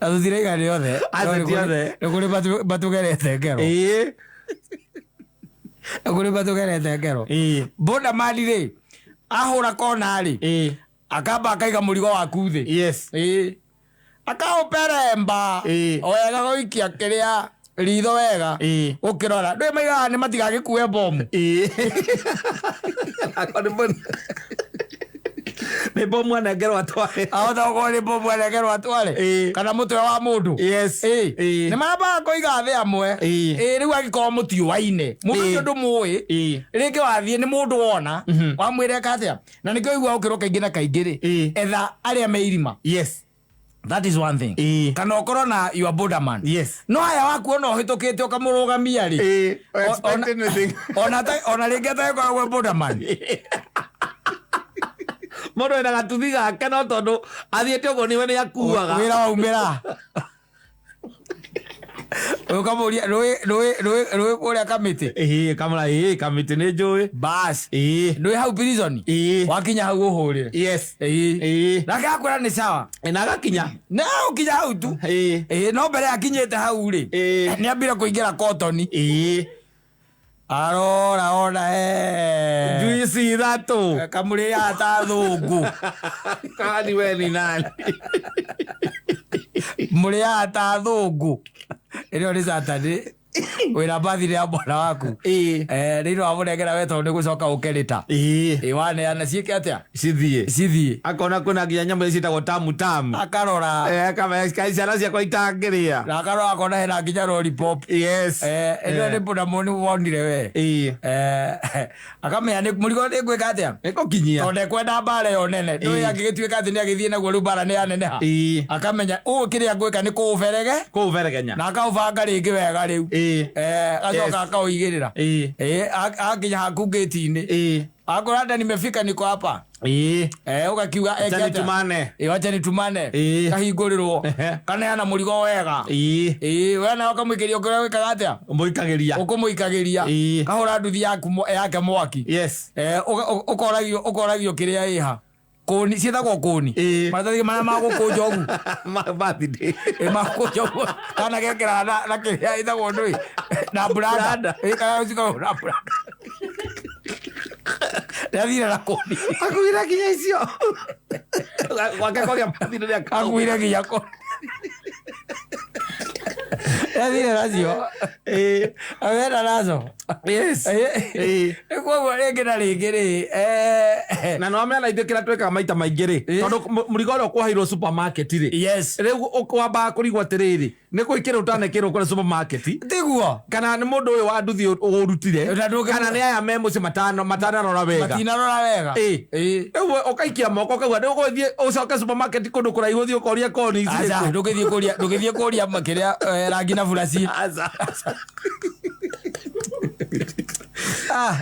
Na tũtiraiga nĩ othe. Aca, No, ti othe. nĩ kũrĩ matũgerete ngero. Ĩĩ. Nĩ kũrĩ matũgerete ngero. Ĩĩ. Bodaman rĩ, ahũra kona rĩ, Ĩĩ. akamba akaiga mũrigo waku thĩ. Yes. Ĩĩ, akaũperemba Ĩĩ. wega, gũikia kĩrĩa ritho wega. Ĩĩ. Ũkĩrora ndũĩ maigaga nĩ matigagĩkue bomu. Ĩĩ. Akorwo nĩ bomu anengerwo atware. Ahota gũkorwo nĩ bomu arengerwo atware. Ĩĩ. Kana mũtwe wa mũndũ. Yes. Ĩĩ. Ĩĩ. Nĩ mambaga kũiga thĩ amwe. Ĩĩ. Ĩĩ, rĩu angĩkorwo mũtiũaine mũndũ Ĩĩ. ũcio ndũmũĩ, Ĩĩ. rĩngĩ wathiĩ nĩ mũndũ wona wamwĩra eka atĩa, na nĩkĩo ũiguaga ũkĩrwo kaingĩ na kaingĩ rĩ, Ĩĩ. etha arĩa me irima. Yes. That is one thing. Ĩĩ. Kana ũkorwo na your borderman. Yes. No haya waku ona ũhĩtũkĩte ũkamũrũgamia rĩ, Ĩĩ, expect anything. ona rĩngĩ atagĩkoragwo borderman. Mũndũ ena gatuthi gake no tondũ athiĩte ũguo nĩwe nĩ akuaga. Wĩra waumĩra ũkamũria rũĩ kũrĩa kamĩtĩ. Ĩĩ, kamũra ĩĩ kamĩtĩ nĩ njũĩ. Bas. Ĩĩ. Ndũĩ hau prison? Ĩĩ. Wakinya hau ũhũrĩre. Yes. Ĩĩ. Ĩĩ. Nake akwĩra nĩ sawa. Na agakinya. Na ũkinya hau tu. Ĩĩ. Ĩĩ, no mbere akinyĩte hau rĩ, Ĩĩ. nĩ ambire kũingĩra kotoni. Ĩĩ. Arora ona Juici 3. Kamũrĩaga ta thũngũ. Kani we ni nani? Mũrĩaga ta thũngũ. Ĩrĩo nĩ Saturday wĩna birthday ya mwana waku. Ĩĩ. Rĩrĩ wamũnengera we tondũ nĩ gũcoka ũkerĩta. Ĩĩ. Ĩ, waneana ciĩke atĩa? Cithiĩ. Cithiĩ. Akona kwĩna nginya nyamũ iria ciĩtagwo tamu tamu. Akarora. Akamenya ciana ciakwa itangĩrĩa. Na akarora akona hena nginya lollipop. Yes. Ĩno nĩ mbũna nĩ wonire we. Ĩĩ. Akamenya nĩ mũrigo nĩ ngwĩka atĩa? Nĩkũkinyia. Tondũ ndekwenda mbara ĩyo nene. Ndũĩ Ĩĩ. angĩgĩtuĩka atĩ nĩ agĩthiĩ naguo rĩu mbara nĩ yaneneha. Ĩĩ. Akamenya ũũ kĩrĩa ngwĩka nĩ kũũberege. Kũu beregenya. Na akaũbanga rĩngĩ wega rĩu. Ĩĩ. Agacoka Yes. akaũigĩrĩra. Ĩĩ. Ĩĩ, akinya haku gate-inĩ. Ĩĩ. Akora hata nimefika, niko hapa. Ĩĩ. Ugakiuga Acha eke atĩa? nitumane. Ĩĩ, wacha nitumane. Ĩĩ. Kahingũrĩrwo. Ehe. Kaneana mũrigo wega. Ĩĩ. Ĩĩ, we nawe ũkamũikĩria ũkĩrĩa wĩkaga atĩa? Mũikagĩria. Ũkũmũikagĩria. Ĩĩ. Kahũra nduthi yake mwaki. Yes. Ũkoragio kĩrĩa ĩha. Kũni ciĩtagwo kũni. Ĩĩ. Maratathi marĩa ma gũkũnja ũguo. Ma birthday. Ĩ, makũnja ũguo. Kana gekĩraga na kĩrĩa ĩtagwo ndũĩ. Na branda. Branda. Ĩ, kana cikoragwo na branda. Nĩathire na kũni. Akuire nginya icio. Gwake kwagĩa birthday nĩ Akuire nginya kũni. Nĩathire nacio. Wena nazo. Yes. Koguo rĩngĩ na rĩngĩ rĩ, Na no amena ithuĩ kĩrĩa twĩkaga maita maingĩ rĩ, tondũ mũrigo ũrĩa ũkwoheirwo supermarket rĩ, rĩu wambaga kũrigwo atĩrĩrĩ, nĩ gwĩkĩrwo ũtanekĩrwo kũrĩa supermarket, Tiguo. Kana nĩ mũndũ ũyũ wa nduthi ũrutire, Na kana nĩ aya me mũciĩ matano matanarora wega. Matinarora wega. Rĩu ũkaikia moko ũkauga nĩ ũgũthiĩ ũcoke supermarket kũndũ kũraihu ũthiĩ ũkorie koni ici Aca, rĩ. ndũgĩthiĩ kũria kĩrĩa, rangi na buraci. Aca. Ah.